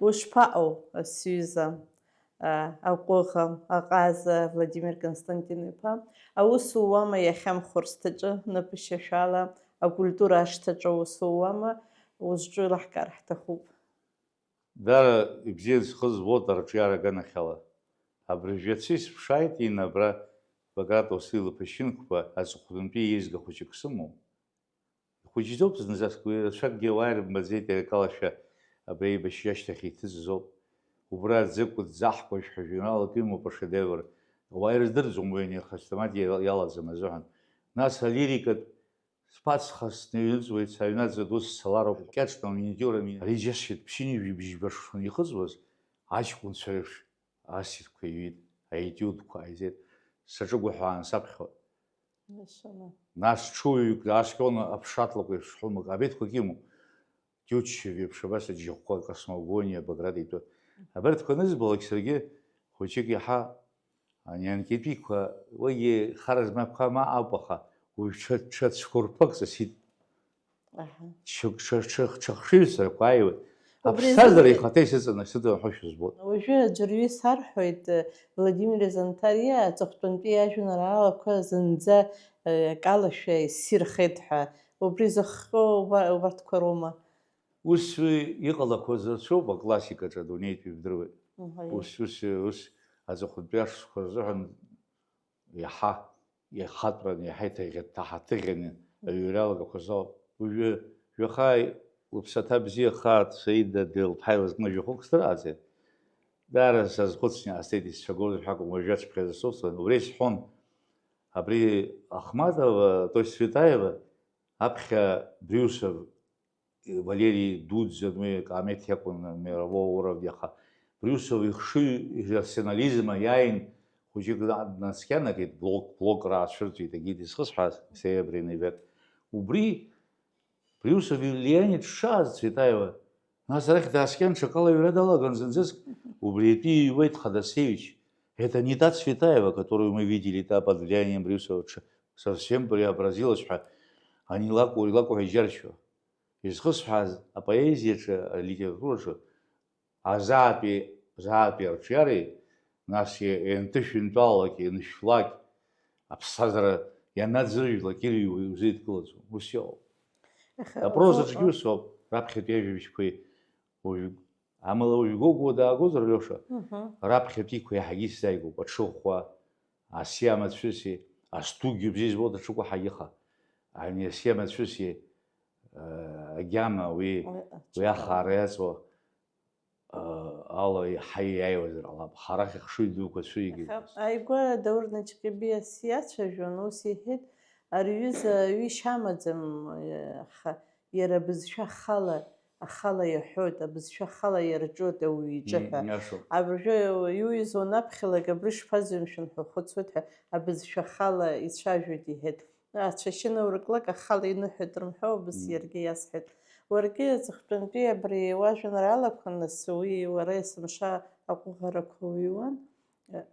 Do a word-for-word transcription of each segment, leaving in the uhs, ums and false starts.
Ушԥаҟоу, сҩыза, а, аҟәыӷа, аҟаза Владимир Константин-иԥа? Аус ууама иахьа Мхәырсҭаҿы, напышьашәала акультура ашҭаҿы аус ууама? Узҿу еилаҳкаар ҳҭахуп. Дара ибзиан схы збоит арҿиара аганахьала. Абыржәы ацәа исыԥшааит, Инна, абра Баграт Уаслии лыԥашьынқәа аҵыхәтәантәи еизга хәыҷык сымоуп. Ихәыҷӡоуп зынӡаск, уи рацәакгьы ауаа ирымбаӡеит, иара акалашәа абри аибашьра ашьҭахь иҭыҵыз ауп. Убра аӡы кәыдӡаҳкәажә ҳәа жәеинраалак имоуп, ашедевр. Ауаа ирыздырӡом уи ани ахрестоматиа иалаӡам азыҳәан. Нас алирикатә сԥацха сныҩныҵуеит, саҩнаӡа ду сцалароуп, кьаҿ наминитиурами. Ари џьасшьеит, ԥшьынҩажәи бжьба шықәса ихыҵуаз, аҷкәынцәа реиԥш ассирқәа иҩит, аетиудқәа ааизеит, саҿыгәаҳәаан саԥхьо. Машәыра. Нас ҽуаҩык дааскьон аԥшатлакә еиԥш хәымак, абеҭқәак имоуп. Тютчев еиԥш абас аџьыхәқәа, космогониа, Баграт итәы. Абарҭқәа анызбалак саргьы хәыҷык иаҳа ани анкьатәиқәа, уигьы хара змақәа ма ауп, аха уажә ҽа, ҽа цәқәырԥак ҵысит. Аҳа. Ҽа, ҽа, ҽа, ҽа хшыҩзцарақәа ааиуеит. Убри Аԥсҭазаара азынгьы ихаҭа исыҵаны, исыҵанархошәа збоит. Уажәы аӡәырҩы сарҳәоит, Владимир Занҭариа аҵыхәтәантәи иажәеинраалақәа зынӡа, э, акалашәа иссирхеит ҳәа. Убри зыхҟьо уба-, убарҭқәа роума? Ус уи иҟалақәаз рацәоуп, аклассикаҿы адунеитәи ибдыруеит. Мҳаиа. Ус, ус, ус аҵыхәтәантәи ашықәсқәа рзыҳәан иаҳа ихатәраны, иаҳа иҭаҳаҭыӷьаны аҩра иалагақәаз ауп. Уажәы, жәаха лыԥсаҭа бзиахааит, Саида Делԥҳа илызкны жәахәык сҭырааӡеит. Даара сазхәыцны иаасҭеит, исцәагозар ҳәа акәым, уажәаҵәҟьа сусуан. Убри сҳәон, абри Ахматова, то есть Цветаева, аԥхьа Брюсов, Валерий Дудзин, уи акаамеҭ иакәын мирового уровня, аха Брюсов ихшыҩ, иррационализм иааин, хәыҷык днаскьанагеит, блок, блок раацәырҵит, егьит изхысҳәааз, Серебряный век. Убри Брюсов ивлиание дшааз Цветаева, нас арахь дааскьан, ҽакала аҩра далаган зынӡаск, убри атәы иҩуеит Ходосевич. Это не та Цветаева, которую мы видели, та под влиянием Брюсова, ҽ-, совсем преобразилась ҳәа, ани лакәу, илакәу ҳәа иџьаршьо. Изхысҳәааз апоезиаҿы, алитератураҿы азаатәи, заатәи арҿиареи, нас иа-, ианҭышәынтәалалак, ианышәлак, аԥсҭазаара ианаӡыржәлак ирыҩуа иузеидкылаӡом. Ус иҟоуп. Аха Апрозаҿгьы угәы- ус ауп, раԥхьатәи ажәабжьқәеи уажә, амала уажә Гогәуа даагозар, Лиоша, Мгм. раԥхьатәиқәа иаҳагьы исзааигәоуп, аҽыхәа, асиа мацәыси, астугьы бзиа избоит аҽыкәаҳагьы, аха ани асиа мацәыси, э, агьама уи, Уи уи ахаара иаҵоу, э, ала иаҳа иааиуазар ҟалап, ҳарахь ахшыҩ дуқәа цәыригеит. Аха ааигәа Даур Наҷҟьебиа сиацәажәон, ус иҳәеит, ари аҩыза ҩышьа амаӡам, э, аха иара абызшәа ахала, ахала иаҳәоит, абызшәа ахала иарҿиоит ауаҩы иҿы Мм, ҳәа. Иашоуп. Абыржәы иуҩыз уанаԥхьалак, абри шԥазеи, мшәан, ҳәа ухәыцуеит ҳәа, абызшәа ахала ицәажәоит, иҳәеит. Ацәашьына урыклак ахала иныҳәоит рымҳәо, убыс Мм. иаргьы иасҳәеит. Уаргьы аҵыхәтәантәи абри уажәеинраалақәа, нас уи уара есымша аҟәыӷарақәа уҩуан,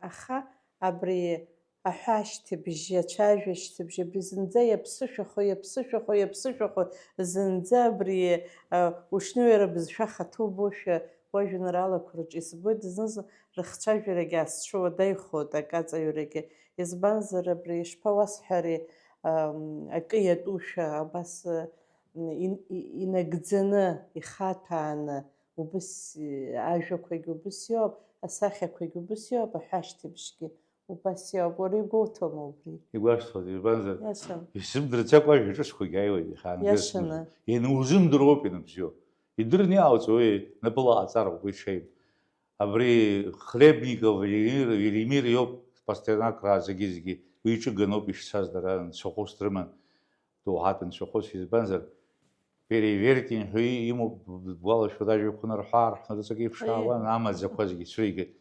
аха абри аҳәашьҭыбжьы, ацәажәашьҭыбжьы, абри зынӡа иаԥсышәахо, иаԥсышәахо, иаԥсышәахо, зынӡа абри, а, ушнеи уара бызшәа хаҭа убошәа, уажәеинраалақәа рҿы избоит, зны-зны рыхцәажәарагьы аасцәуадаҩхоит, акаҵаҩрагьы. Избанзар, абри ишԥауасҳәари, ам, акы иатәушәа, абас, ин-, и-, инагӡаны, ихаҭәааны, убыс, ажәақәагьы убыс иоуп, асахьақәагьы убыс иоуп, аҳәашьҭыбжьгьы. Убас иоуп, уара игәоуҭома убри? Игәасҭоит, избанзар, Иашан. Исзымдырӡакәа ажәа ҿыцқәагьы ааиуеит, иахьаангаз Иашаны. Ианузымдыруа ауп ианыбзиоу. Идырны иаауҵо уи напыла ҟаҵароуп, уи ҽеим. Абри Хлебников Велимир, Велимир иоуп Пастернак рааӡагьы зегьы, уи иҿыганоуп ишцаз, дара нцәахәыс дрыман, доуҳатә нцәахәыс, избанзар, Перевертень ҳәа имоуп, бгәалашәоит, ажәақәа нарҳәы-аарҳәны рыҵак еиԥшаауан, Ии. Амаӡақәа зегьы цәыригеит.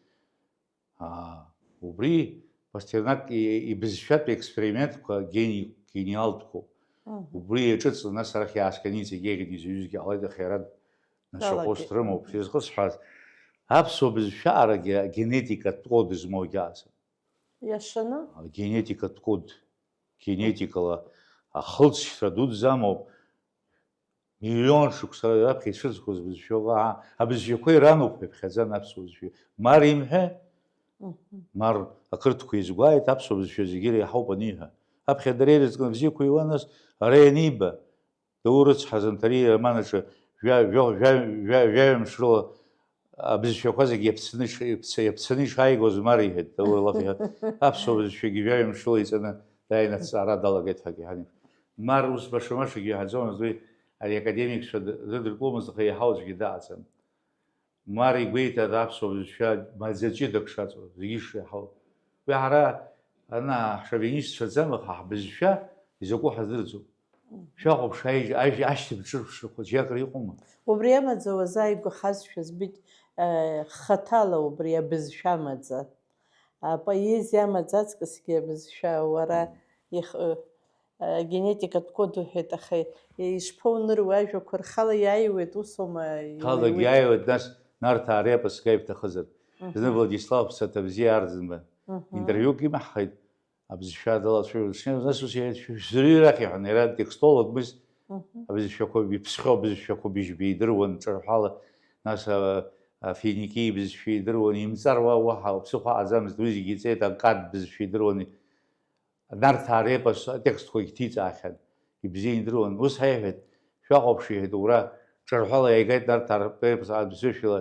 Аа, убри Пастернак и-, ибызшәатә експериментқәа гени-, гениалтәқәоуп. Мгм. Убри иаҿыҵны, нас арахь иааскьаны иҵегь еиӷьын изҩызгьы ҟалеит, аха иара нцәахәыс Далагеит. Дрымоуп. Мгм. Изхысҳәааз, аԥсуа бызшәаарагьы агенетикатә код змоугьы аҵан. Иашаны? Агенетикатә код. Генетикала ахылҵшьҭра дуӡӡа амоуп. Миллион шықәса раԥхьа ицәырҵқәаз бызшәоуп, аа, абызшәақәа ирануп ҳәа иԥхьаӡан аԥсуа бызшәа. Мар имҳәа, Мгм. Мар ақырҭқәа изгәааит, аԥсуа бызшәа зегьы иреиҳауп аниҳәа. Аԥхьа дара ирызкны бзиақәа иуан, нас ара ианиба, Даур рыцҳа Занҭариа ироман аҿы жәа-, жәа-, жәа-, жәа-, жәаҩа мшы рыла абызшәақәа зегьы иаԥцаны иш-, иаԥц-, иаԥцаны ишааигоз Мар иҳәеит, Даур лаф иҳәа, аԥсуа бызшәагьы жәаҩа мшы рыла иҵаны дааины аҭҵаара далагеит ҳәа иҳәан. Мар ус баша-машагьы иҳәаӡомызт, уи ари академикцәа д-, рыдыркыломызт, аха еиҳау аӡәгьы дааӡам. Мар игәеиҭеит аԥсуа бызшәа маӡа ҷыдак шаҵоу, зегьы ишреиҳау. Уи ҳара, ана, ҳшовинистцәаӡам, аха ҳбызшәа изакәу ҳаздырӡом. Шәахәаԥш, аи-, аи-, ашьҭыбҿырԥшра хәыҷы акыр иҟоума? Убри амаӡа уазааигәахазшәа збеит, э, хаҭала убри абызшәа амаӡа. Апоезиа амаӡа аҵкысгьы абызшәа уара Мм. их-, э, э, генетикатә код уҳәеит, аха ишԥоуныру ажәақәа рхала иааиуеит, усоума? Халагь иуаҩуеит? Иааиуеит, нас Нарҭаа репоск ааибҭахызар. Мгм. Зны Владислав Ԥсаҭабзиа Арӡынба Мгм. Интервиук имаҳхеит, абызшәа далацәажәон, снеиуан, нас ус иҳәеит, шәырҩыр ахь иҳәан, иара текстологмызт, Мгм. абызшәақәа, иԥсхьоу абызшәақәа быжьба идыруан ҿырҳәала, нас, а, афиникии бызшәа идыруан, имҵар уа уаҳа уԥсыхәа аҟаӡамызт, уи зегьы иҵеит, акад бызшәа идыруан, Нарҭаа репос атекстқәагь ҭиҵаахьан, ибзианы идыруан. Ус ҳаиҳәеит, шәахәаԥш, иҳәеит, ура, ҿырҳәала иааигеит Нарҭаа репос аӡәӡәашәала,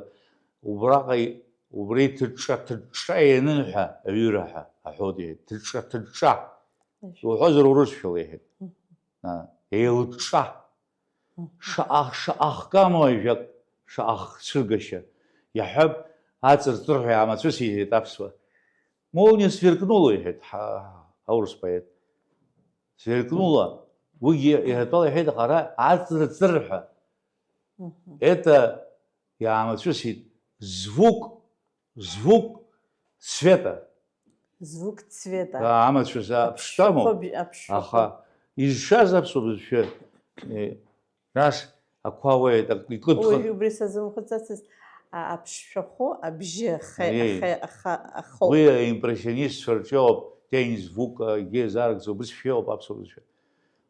убраҟа и-, убри ҭыҿҿа-ҭыҿҿа ианыҳәа, аҩыра ҳәа аҳәоит, иҳәеит, ҭыҿҿа-ҭыҿҿа. Уҳәозар урысшәала, иҳәеит. Мгм. А, еилыҿҿа. Мгм. Шаҟа, шаҟа хкы амоу ажәак, шаҟа хцәыргашьа. Иаҳҳәап, аҵырҵырҳәа иаамацәысит, иҳәеит аԥсуа. Молниа сверкнула, иҳәеит ҳа-, аурыс поет. Сверкнула. Уигьы иҳәатәала иҳәеит, аха ара аҵырҵырҳәа. Мгм. Это иаамацәысит звук, звук цвета. Звук цвета. Да, амацәыс аԥштәамоуп. Аԥшшәахәы б-, аԥшшәахәы. Аха изшаз аԥсуа бызшәа, э, Нас ақәа ауеит, ак-, икыдхын. Уажә убри сазымхәыццацызт, а, аԥшшәахәы, абжьы, ахы, Аиеи. Ахы, аха, ахы. Уи аимпрессионистцәа рҿиоуп, тень, звук, а, егьи иазаарыгӡо, убыс шәиоуп аԥсуа бызшәа.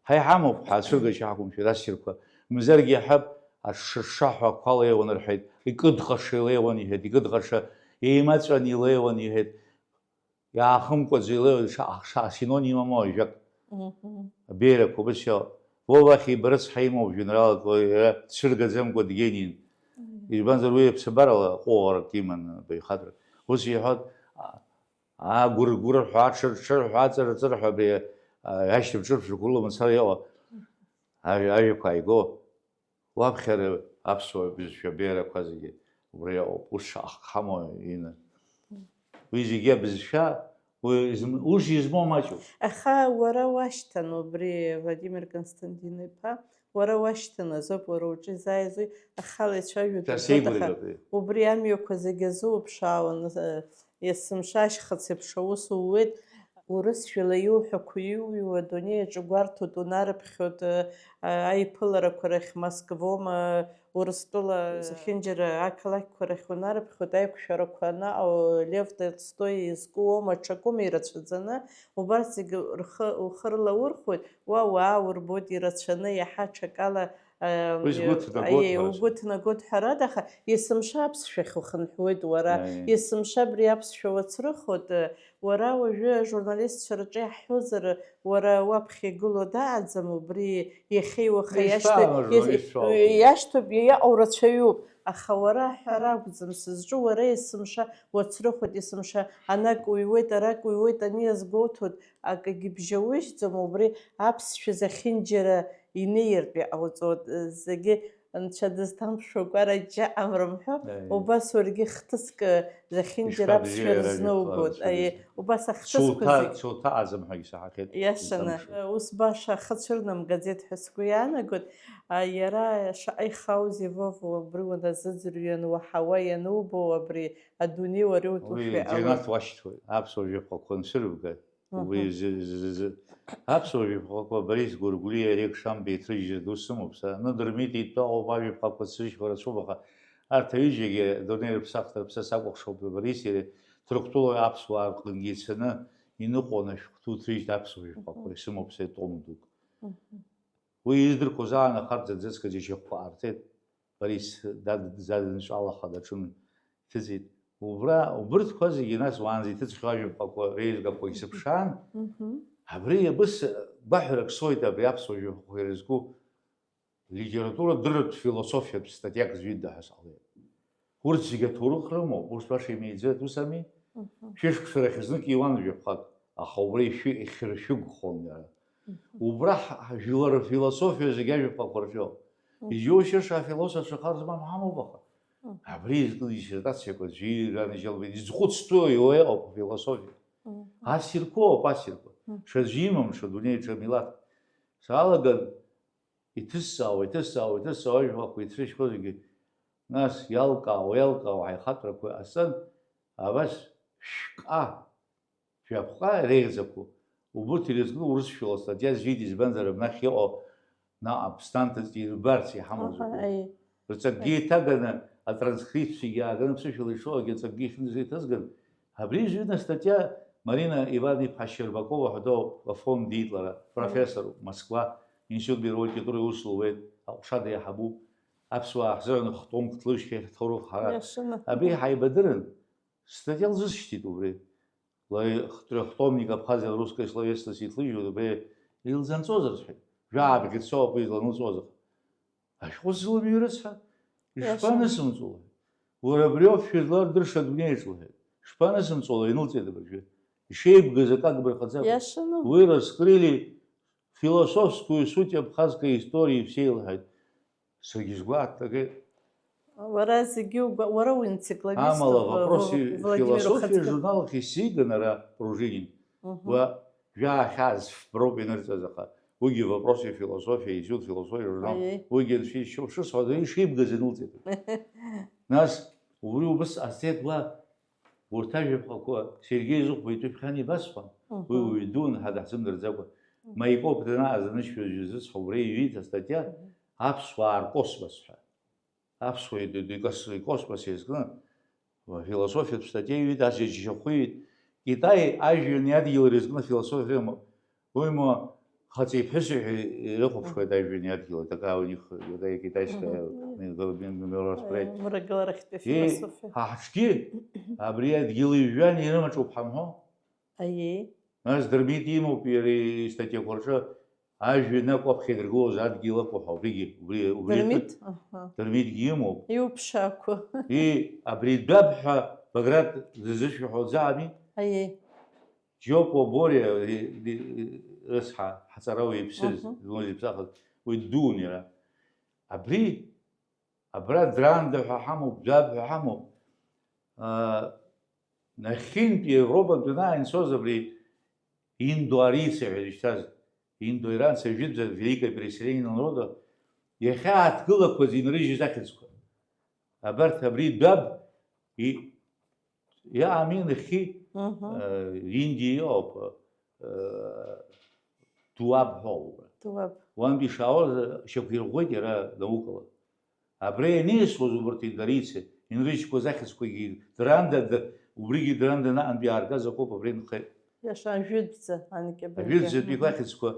Ҳа иҳамоуп, ҳацәыргашьа ҳақәымшәеит ассирқәа. Мамзаргьы иаҳҳәап, аҽшыршаҳәа ақәа леиуан рҳәеит, икыдхаша илеиуан иҳәеит, икыдхаша еимаҵәаны илеиуан иҳәеит. Иаахымкәаӡо илеиуеит, ша-, ша-, асиноним амоу ажәак. Мгм. Абеиарақәа убас иоуп. Вова Хиба рыцҳа имоуп жәеинраалак, иара дцәыргаӡамкәа дгениан. Мгм. Избанзар, уи аԥсабарала ҟәыӷарак иман, абаҩхатәра. Ус иҳәоит, а-, агәыргәырҳәа, аҽырҽырҳәа, аҵырҵырҳәа, абри, а, ашьҭыбҿырԥшрақәа рыла мацара иҟоу ажә-, ажәақәа ааиго. Уаԥхьара аԥсуа бызшәа абеиарақәа зегьы убри ауп, ус шаҟа ҳамоу ина. Уи зегьы абызшәа, уи изм-, ус измоу маҷуп. Аха уара уашьҭан убри, Владимир Константин-иԥа, уара уашьҭан азоуп, уара уҿы изааиз уи ахала ицәажәо Са дызгоит, аха сеигәырӷьоит уи. Убри амҩақәа зегьы азуԥшаауан, э, Есымша ашьхыц еиԥш аус ууеит, урысшәала иуҳәақәо иуҩуа адунеи аҿы гәарҭоит, унарыԥхьоит, а, аиԥыларақәа рахь Москвоума, Урыстәыла, зехьынџьара ақалақьқәа рахь унарыԥхьоит, аиқәшәарақәа анаҟало, Лев Толстои изку уоума, аҽакума ирацәаӡаны, убарҭ зегьы рхы, ухы рылаурхәоит, уа уааурбоит ирацәаны, иаҳа аҽакала Уи сгәы ҭнагоит, аиеи, ҳәарада. Угәы ҭнагоит, ҳәарада, аха есымша аԥсшәахь ухынҳәуеит уара. Аиеи. Есымша абри аԥсшәа уацрыхоит, уара уажәы ажурналистцәа рҿы иаҳҳәозар, уара уаԥхьа игылоу дааӡам, убри иахьеи уахеи Ишԥа, ашьҭа-, ажурналистцәа иахь-, иҟоу? Иашьҭоуп, иаҟоу рацәаҩуп, аха уара аҳәара акәӡам сызҿу, уара есымша уацрыхоит, есымша анак уҩуеит, арак уҩуеит, ани азгәоуҭоит, акгьы бжьаужьӡом, убри аԥсшәа зехьынџьара инеиртә иҟауҵоит, зегьы Анцәа дызҭамԥшуа кәара џьа амра мҳәо, Аиеи. Убас уаргьы хҭыск зехьынџьара Ишԥабзиоу аԥсшәа иара рызнаугоит, жәытәла аиеи, анцәа убас ахҭысқәа Цуҭа, зегь. Цуҭа аӡам ҳәагьы саҳахьеит, Иашаны, изамшо. Ус баша ахы цәырнамгаӡеит ҳәа сгәы иаанагоит, а, иара шаҟа ихаузеи, Вова, убри уназыӡырҩуан, уаҳауа ианубо, абри адунеи уара Уи иутәушәа иҟалоит. Џьанаҭ уашьҭоит, аԥсуа жәаԥҟақәа анцәырыбга. Убри Мгм. зы, зы, зы, зы. Аԥсуа жәаԥҟақәа Борис Гәыргәлиа, Олег Шамба иҭрыжьыз ду сымоуп са. Нодыр Митеи итәы ыҟоуп, ажәаԥҟақәа ццышьқәа рацәоуп, аха арҭ аҩыџьагьы адунеи рыԥсахт, рыԥсас акәыхшоуп. Борис иара Ҭырқәтәылоуи аԥсуаа рҟынгьы ицаны иныҟәон ашәҟәы ду ҭрыжьт аԥсуа жәаԥҟақәа, Мгм. исымоуп са итом дук. Мгм. Уи издырқәоз аан ахарҵа ӡыцкаӡа ишьапқәа аарҵеит. Борис дад-, дадынҵәалаха даҿын, иҭыҵит. Убра, убырҭқәа зегьы нас уаанӡа иҭыҵхьоу ажәаԥҟақәа реизгақәа исыԥшаан, Мгм. Абри абыс гәаҳәарак соуит абри аԥсуа жәаԥҟақәа ирызку литературадырратә философиатә статиак зҩыда ҳәа сҟалеит. Урҭ зегьы аҭоурых рымоуп, урҭ баша имеиӡеит, ус ами? Мгм. Шәышықәса рахь знык иуан жәаԥҟак, аха убра ишәы-, ихьыршәыгхон иара. Мгм. Убра ҳ-, ҳ-, жәлар рфилософиа зегьы ажәаԥҟақәа рҿиоуп. Мгм. Иџьоушьаша афилософцәа хар змам ҳамоуп аҟа. Мгм. Абри изкны диссертациақәа аӡәы иранажьалбеит, изхәыцтәу иоуеоуп афилософиа. Мгм. Ассирқәоуп, ассирқәа. Мгм. Ҽаӡәы имам, ҽа дунеи, ҽа милаҭ. Салаган, иҭысҵаауа, иҭысҵаауа, иҭысҵаауа, ажәаԥҟақәа ицәышьхозгьы, нас иалкаауа, иалкаауа аихатәрақәа ҟасҵан, абас шәҟа, шәаԥҟа реиӷьӡақәа, убырҭ ирызкны урысшәала статиа зҩит, избанзар, абнахь иҟоу наҟ аԥсҭанҭаҵәҟьа ирбарц иҳамоу Аха, закәу. Аи. Рҵакгьы Аи. Иҭаганы, атранскрипциагьы ааганы, ԥсышәала ишоугьы аҵакгьы ихьынӡа иҭызган, абри зҩыда статиа Марина Иван-иԥҳа Щербакова ҳәа доуп, Афон диит лара, профессоруп, Москва, институт мировой литературы аус луеит, аҟәша деиҳабуп, аԥсуаа ҳзыҳәан хә-томк ҭлыжьхьеит ҳҭоурых ҳара. Иашаны. Абри ҳаибадырын, статиа лзысшьҭит убри. Лаи-, хтрехтомник Абхазия русской словесности иҭлыжьуеит, убри илзанҵозар сҳәеит. Жәаабӷьыцоуп уи зланылҵуаз аха. Ашәҟәы сзыламҩу рыцҳа, Иашан. Ишԥанысымҵо, лҳәеит. Уара абриоуп шәызлардырша адунеиаҿ, лҳәеит. Шԥанысымҵо, ла, инылҵит абыржәы. Ишеибгаз акы агбархаӡакәа. Иашану? Вы раскрыли философскую суть абхазской истории всей, лҳәеит. Саргьы сгәы ааҭнакит. Уара зегьы угәа-, уара уенциклопедист Амала, уп-, вопросы Владимир философии ухаҵкы. Журнал ахь исзиган ара Пружинин. Мгм. Уа жәаа хьаа зфброуп инырҵаз, аха уигьы вопросы философии, институт философии журнал, Аиеи. Уигьы анцәа ишьоу шысҳәаз, уи шибгаз инылҵит. Нас убри убыс ҟасҵеит уа, урҭ ажәаԥҟақәа Сергеи Зыхәба итәы ԥхьан ибасҳәон, Мгм. Уи уаҩ дуун ҳәа даҳзымдырӡакәа. Мгм. Маикоп данааз анышәаҩы зыцҳа убра иҩит астатиа, Мгм. Аԥсуаа ркосмос ҳәа. Аԥсуа ид-, ид-, икос-, икосмос изкны, философиатә статиа иҩит, ас џьашьахәы иҩит. Китай ажәҩани адгьыли рызкны философиа рымоуп. Уимоу, хаҵеи ԥҳәыси ҳәа ирыхәаԥшуеит ажәҩани адгьыли, такая у них, такая китайская Мгм. ми-, ми-, ми-, миросприятие. Мрагыларахьтәи И философиа. Ҳа ҳҿгьы абри адгьыли жәҩани ирымаҿуп ҳамҳәо? Аиеи. Нас Дырмит имоуп иара истатиақәа рҿы, ажәҩан акәаԥхьа идыргылоз адгьыл акәу ҳәа, убригьы, убри, убри Дырмит? Аҳа. Дырмитгьы имоуп. Иуԥшаақәа. И, абри дәаб ҳәа Баграт дызышәаҳәо ӡаами? Аиеи. Џьокуа Бориа, и, и, рыцҳа, ҳаҵарауаҩ иԥсыз, Аҳа. Зуз иԥсахыз, уи ддуун иара. Абри, абра Дранда ҳәа ҳамоуп, Дәаб ҳәа ҳамоуп. Аа, нахьхьынтәи Европатә данааинцоз абри индоарийцәа ҳәа изышьҭаз, индоиранцәа жәытәӡа, великое переселение народа, иахьааҭгылақәаз инрыжьыз ахьӡқәа. Абарҭ абри Дәаб и-, иаами нахьхьи, Мгм. Э, Индиа иоуп, э, Дуаб ҳәа ауп. Дуаб. Уантәи ишаауаз шьақәирӷәӷәеит иара наукала. Абра ианиасуаз убарҭ индарици, инрыжьқәаз ахьӡқәагьы Дранда, д-, убригьы Дранда наҟынтәи иааргаз акоуп, абра инхеит. Иаша ажәытәӡа анкьа-бынкьа. Ажәытәӡатәиқәа Мгм. Ахьӡқәа,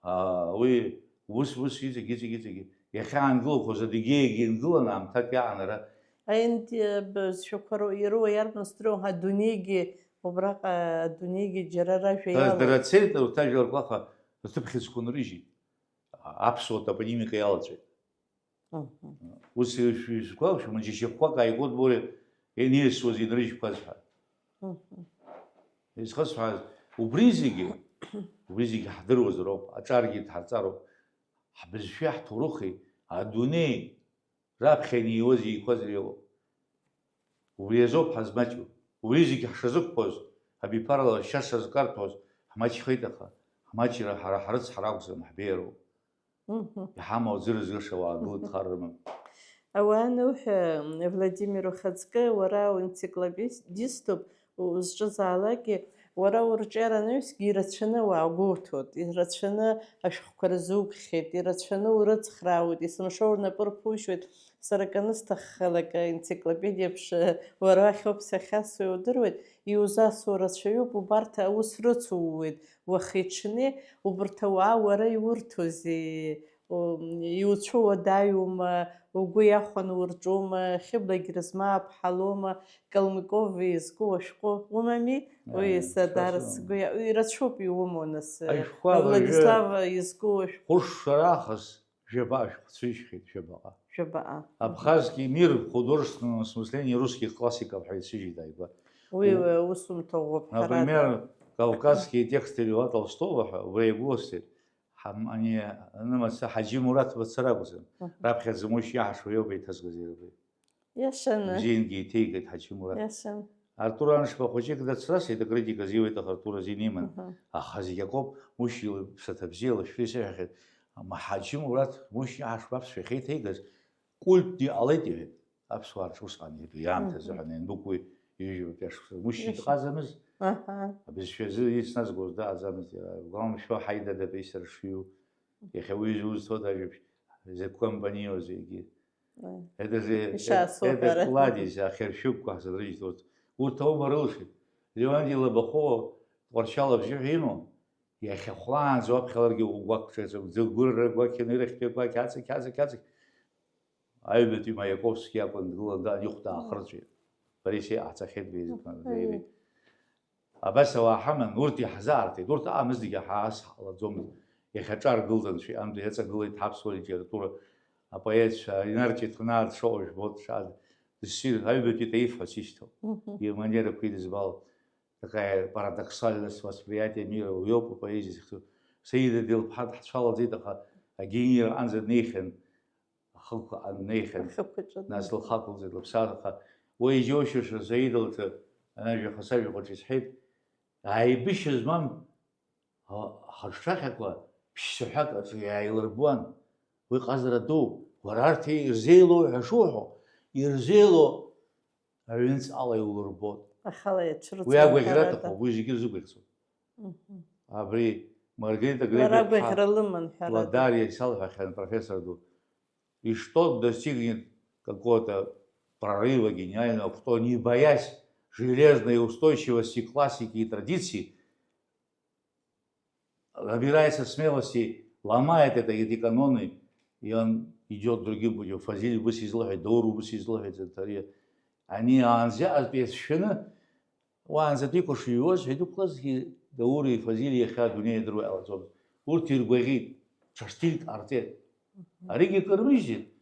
аа, уи ус, ус, иҵегь, иҵегь, иҵегь. Иахьаангылақәоз Адыгеиагьы иангыланы аамҭак иаан ара. Аинди бызшәақәа ру-, ирыуа иарбан сдыруам, адунеигьы, убраҟа адунеигьы џьара ражәа Дара, иалоуп. Дара цеит, урҭ ажәлар рҟәаха рҭыԥ хьыӡқәа нрыжьит. Аԥсуа топонимика иалаҵәеит. Мгм. Ус ишәгәалашәом, џьашьахәқәак ааигәоуп уи ианиасуаз инрыжьқәаз ҳәа. Мгм. Изхысҳәааз, убри зегьы, убри зегьы ҳдыруазароуп, аҿаргьы дҳарҵароуп, ҳбызшәеи ҳҭоурыхи, адунеи раԥхьа инеиуаз еиқәаз иреиуоуп. Убри азоуп ҳазмаҷу. Убри зегьы ҳшазықәԥоз, абиԥарала ашьа шазкарҭәоз, ҳмаҷхеит, аха ҳмаҷра ҳара ҳрыцҳара акәӡам, ҳбеиароуп. Мгм. Иҳамоу аӡы рызгыша уаагылеит, хар рымам. Ауаа ануҳәа, Владимир, ухаҵкы, уара уенциклопедиступ, узҿызаалакгьы, уара урҿиара анаҩсгьы ирацәаны уаагәоуҭоит, ирацәаны ашәҟәқәа рзугхьеит, ирацәаны урыцхраауеит, есымша унапы рԥушьуеит, сара акы анысҭаххалак аенциклопедиа еиԥш, уара уахь ауп сахьасуеи удыруеит, иузасуа рацәаҩуп, убарҭ аус рыцууеит, уахи-ҽни, убарҭ ауаа уара иурҭозеи, иуцәуадаҩума, угәы иахәаны урҿума, Хьыбла Герзмаа ԥҳалоума, Калмыков изку ашәҟәы умами, уи Аиеи, са дара сгәы иа-, ирацәоуп иумоу, нас, Ашәҟәқәа Владислав уажәы изку ашәҟәы. Хәышшәарахыс жәаба ашәҟәы цәыжьхьеит, жәабаҟа. Жәабаҟа. Абхазский мир в художественном осмыслении русских классиков ҳәа ицәыжьит ааигәа. Уи, уи аус умҭо ҳәарада. Например, Кавказские тексты Льва Толстого ҳәа убра иагәыласҵеит. Ҳам-, ани, анымаца Ҳаџьы Мураҭ мацара акәӡам. Аҳа. Раԥхьаӡа Мушьни Иаҳашуа иоуп еиҭазгаз иара убри. Иашаны. Бзиангьы еиҭеигеит Ҳаџьы Мураҭ. Иашан. Артур Аншба хәыҷык дацрасит, акритика азиуеит, аха Артур азин иман. Аҳа. Аха зегь акоуп, Мушьни иԥсаҭа бзиала шәфеи сыҳәахьеит. Ма Ҳаџьы Мураҭ Мушьни Иаҳашуа аԥсшәа иахьеиҭеигаз, культны иҟалеит, иҳәеит. Аԥсуаа рҿы усҟан иатәу иаамҭазы Мгм. ҳәа анеинбыкәуи ҩажәа шықәса. Мушьни Ҩажәа. дҟазамыз, Аҳа. абызшәазы исназгоз дааӡамызт иара. Гәалмшәо ҳаидада беисара шҩу. Иахьа уи зузҭоу ажәабжь закәкәа мбаниоузеи егьи. Ой. Это же, Ишаасоуҳәара. это кладезь, ахьыршәыгқәа ҳзынрыжьит урҭ. Урҭ аума рылшеит. Леуанти Лабахәуа Тҟәарчал абжьы ҳәа имоу, иахьа хәлаанӡа уаԥхьаларгьы угәақәҿаҵәҟьоуп. Ӡыгәырра гәақьын, ирахьтәи агәақь аҵықь, аҵықь, аҵықь. Аҩбатәи Маиаковски иакәын дгылан, даан ихә даахырҵәеит. Бареи сеи ҟаҳҵахьеит, беизықәнагӡеит. Абас ауаа ҳаман, урҭ иаҳзаарҭеит, урҭ аамысҭгьы ҳаасҳалаӡомызт. Иахьа аҿар гылт анцәа иҟынтә, иаҵагылеит ҳаԥсуа литература апоетцәа, инаркьаҭнаа дшыҟоу жәбоит, дшааз, дыссир, аҩбатәи Таиф ҳәа сишьҭоуп. Мгм. Иманерақәа идызбало, такая парадоксальность восприятия мира уиоуп апоезиа зыхьӡу. Саида Делԥҳа дҳацәалаӡеит, аха агениа аҟынӡа днеихьан, ахықәаҟа днеихьан, Ахықәаҿы нас днеихьан. лхы ақәылҵеит, лыԥсаатәқәа. Уи иџьоушьаша Саида лҿы, анажәаха сажәахәаҿы исҳәеит, аибашьра змам, а, ҳаҿҿахьақәа ԥшь-цәаҳәак аҿы иааилырбуан. Уи ҟазара дууп. Уара арҭ ирзеилоу ҳәа шуҳәо, ирзеилоу аҩнуҵҟала иулырбоит. Ахала иацәырҵуеит, Уи агәаӷьра ҳәарада. аҭахуп, уи зегьы рзыгәаӷьцәоуп. Мгм. Абри Маргарита Лара Григорьевна агәаӷьра лыман, ҳәарада. Ладариа исалҳәахьан, профессор ду. И что достигнет какого-то прорыва гениального, кто, не боясь железной устойчивости классики и традиций, набирается смелости, ломает это, эти каноны, и он идёт другим путём. Фазиль убыс излыҳәеит, Даур убыс излыҳәеит, Зантариа. Ани аанӡа иҟаз иацәшәаны, уаанӡатәиқәа шыҩуаз ҳәа идәықәлазгьы, Даури Фазили иахьа адунеи идыруа иҟалаӡомызт. Урҭ иргәаӷьит, ҽа стильк ҟарҵеит. Аригьы кыр рыжьит.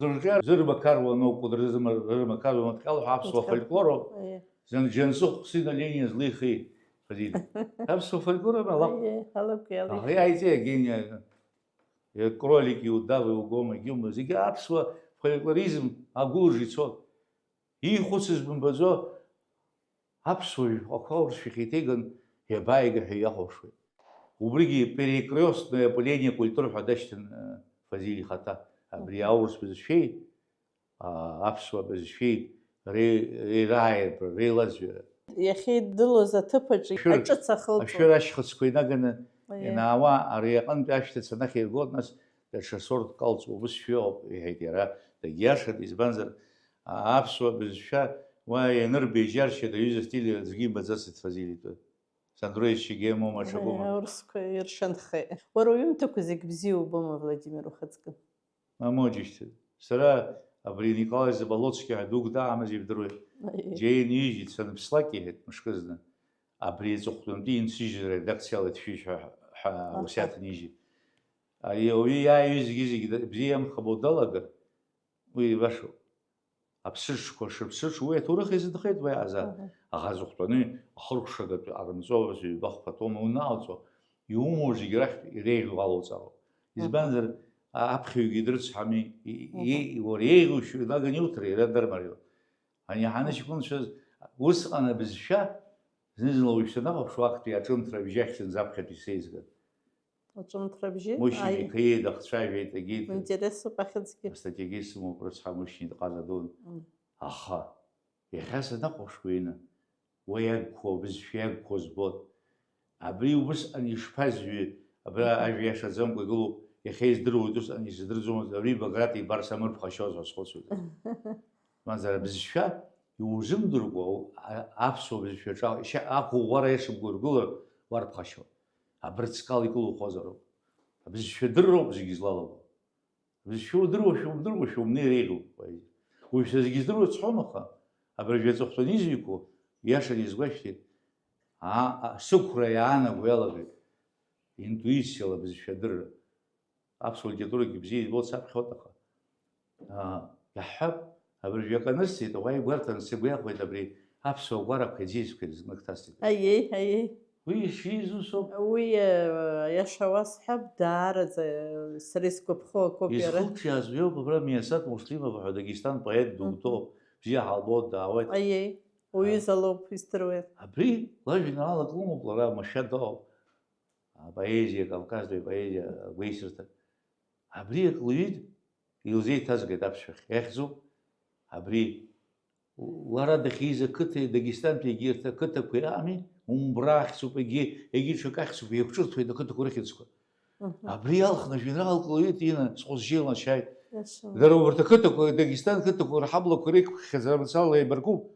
Дырҿиар зырмақаруа ноуп, Кәыдры зырма-, рырмақаруа маҭәҟьала ҳәа аԥсуа Маҭәҟьала. фольклороуп. Аиеи. Зын Џьансыхә Хәсина Лениа злихи, Фазили. Аԥсуа фольклор ала. Аиеи, алакә иалихит. Аха иааиҵеи агениа, кролики, удавы, угомы, гьумы, зегьы аԥсуа фольклоризм агәылжь ицо. Иихәыцыз бымбаӡо, аԥсуа жәпақәа аурысшәахь еиҭеиган, иабааига ҳәа иахәаԥшуеит. Убригьы перекрёстное опыление культур ҳәа дашьҭан, э, Фазиль ихаҭа. Абри Мгм. аурыс бызшәеи, а, аԥсуа бызшәеи ре-, реилааиртә, реилаӡҩара. Иахьеидылоз аҭыԥаҿы Ашәыр-, аҿыц ахылҵуан. ашәыр ашьхыцқәа инаганы Аиеи. ианаауа, ари аҟынтәи ашәҭыц анахьиргоит, нас даҽа сорт калҵ убыс шәыҟоуп, иҳәеит иара. Дагьиашеит, избанзар, а-, аԥсуа бызшәа уа ианырбеиџьаршьеит, аҩыза стиль аӡәгьы имбаӡацызт Фазиль итәы. Сандроевич Чегемома, Аиеи, ҽакума. аурысқәа иршанхеит. Уара уҩымҭақәа зегь бзиа убома, Владимир, ухаҵкы? Мамоу, џьышьҭыр. Сара абри Николаи Заболоцки ҳәа дук дааҳамыз ибдыруеит. Аиеи. Џьеи нижьит, саныԥслак, иҳәеит, мышкызны. Абри аҵыхәтәантәи инсыжьыз аредакциала ишәыжь ҳәа, ҳәа Аҳа. Уасиаҭ нижьит. Ари ауаҩы иааиҩызгьы зегьы да-, бзиа иамхабо далагар, уи ибашоуп. Аԥсыҽқәа шыԥсыҽу уи аҭоурых изынхеит уи азы. Аҳа. Аха аҵыхәтәаны ахыркәшагатә ҟарымҵо, ҩба-хԥа тома уналҵуа, иумоу зегьы рахьтә иреиӷьу алоуҵароуп. Мгм. Избанзар, а-, аԥхьаҩгьы дрыцҳами, и-, Мгм. и-, уара еиӷьушьо инаганы иуҭар, иара дармариоуп. Ани ҳаныҷкәынцәаз усҟан абызшәа, зны-зынла уажә санахәаԥшуа, актәи аҿымҭра абжьы ахьӡынӡа аԥхьатәи сеизган. Аҿымҭра абжьы? Мушьни Аи. Миқаиел дахцәажәеит, егьи Интересуп ахьӡгьы. Астатиагьы сымоуп, рыцҳа, Мушьни дҟаза дун. Мм. Аха, иахьа санахәаԥшуа ины, уа иагқәоу, абызшәа иагқәоу збоит. Абри убысҟан ишԥазҩы, абра ажәа иашаӡамкәа игылоуп, иахьа издыруеит, усҟан исыздырӡомызт, абри Баграт ибар самырԥхашьоз ҳәа схәыцуеит. Мамзар абызшәа иузымдыркәа, а-, аԥсуа бызшәаҿы ишьа-, ақәыӷәӷәара иашамкәа ургылар, уарԥхашьоит. Абырҵкал икылухозароуп. Абызшәа дырроуп зегьы злалаго. Абызшәа удыруашәа, умдыруашәа умнеир еиӷьуп апоезиа. Уажәшьҭа зегьы здыруа сҳәом, аха абыржәы аҵыхәтәаны изҩқәоу, иашаны изгәашәҭеит, аа, а, сықәра иаанаго иалагеит интуициала абызшәа адырра. Аԥсуа литературагьы бзиа избоит, саԥхьоит, аха, аа, иаҳҳәап, абыржәы акы анысҵеит, ауаа игәарҭан, сгәы иахәеит абри аԥсуа гәарақәа иӡиасқәа ирзкны ҭасҵеит. Аиеи, аиеи. Уи ишиз усоуп. Уи, э, иаша уасҳәап, даараӡа, э, сара исгәаԥхо акоуп иара. Изхылҿиааз уиоуп, абра Миасаҭ Муслимов ҳәа Дагестан поет Мгм. дутәоуп, бзиа ҳалбоит, даауеит. Аиеи, уҩыза лоуп, издыруеит. Абри лажәеинраалак лымоуп лара, машәыртә ауп. Апоезиа, Кавказтәи апоезиа агәеисырҭа. Абри ак лҩит, илзеиҭазгеит аԥсшәахь. Иахьӡуп абри. Лара дахьиз ақыҭа, Дагестантәи егьырҭ ақыҭақәеи ами, Умбра ахьӡуп, егьи, егьи ҽак ахьӡуп, еиқәҿырҭуеит ақыҭақәа рыхьӡқәа. Мгм. Абри иалхны жәеинраалак лҩит, Инна, сҟәызшьа илнашьааит. Иашаны. Дара убарҭ ақыҭақәа, Дагестан қыҭақәа рҳаблақәа реиқәххьазара мцала еибаркуп.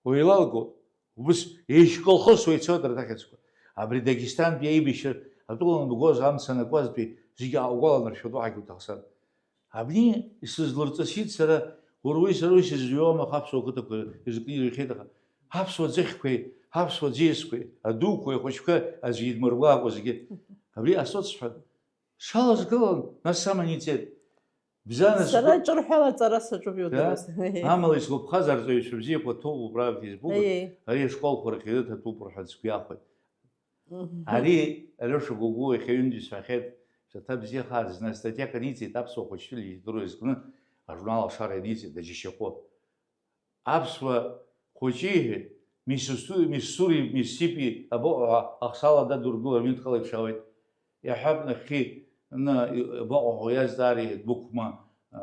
Уеилалго, убыс еишьколхозуа ицоит арҭ ахьӡқәа. Абри Дагестантәи аибашьра атәыла анбгоз, амца анакуазтәи зегьы ааугәаланаршәоит, уаҳагьы уҭахӡам. Абни исызлырҵысит сара, уара уи сара уи сызҩуам, аха аԥсуа қыҭақәа ирзакны ирҩхьеит, аха аԥсуа ӡыхьқәеи, аԥсуа ӡиасқәеи, адуқәеи, ахәыҷқәа аӡәы идмыргәаакәа зегьы. Абри асоц сҳәан, салазгылан, нас саман иҵеит. Бзанасгәы- Сара ҿырҳәала аҵара саҿуп, Да? иудыруаз. Амала исгәаԥхаз арҵаҩцәа бзиақәа ҭоуп убра афейсбук, Аиеи. Ари ашколқәа рахь ирыҭатәуп рҳәан сгәы иахәеит. Мгм. Ари Алиоша Гогәуа иахьа ҩынтә исҳәахьеит, шәаҭа бзиахааит, зны астатиак аниҵеит аԥсуа хәыҷтәы литература изкны ажурнал Ашара ианиҵеит, аџьашьахәы. Аԥсуа хәыҷы иҳәеит, Мисусу-, Миссури, Миссипи, абоҟа ахсаала дадургылар, ҩынтә хала иԥшаауеит. Иаҳҳәап, нахьхьи, ны, абоҟа ҳәа иазҵаара иҳәеит, Бықәма, а,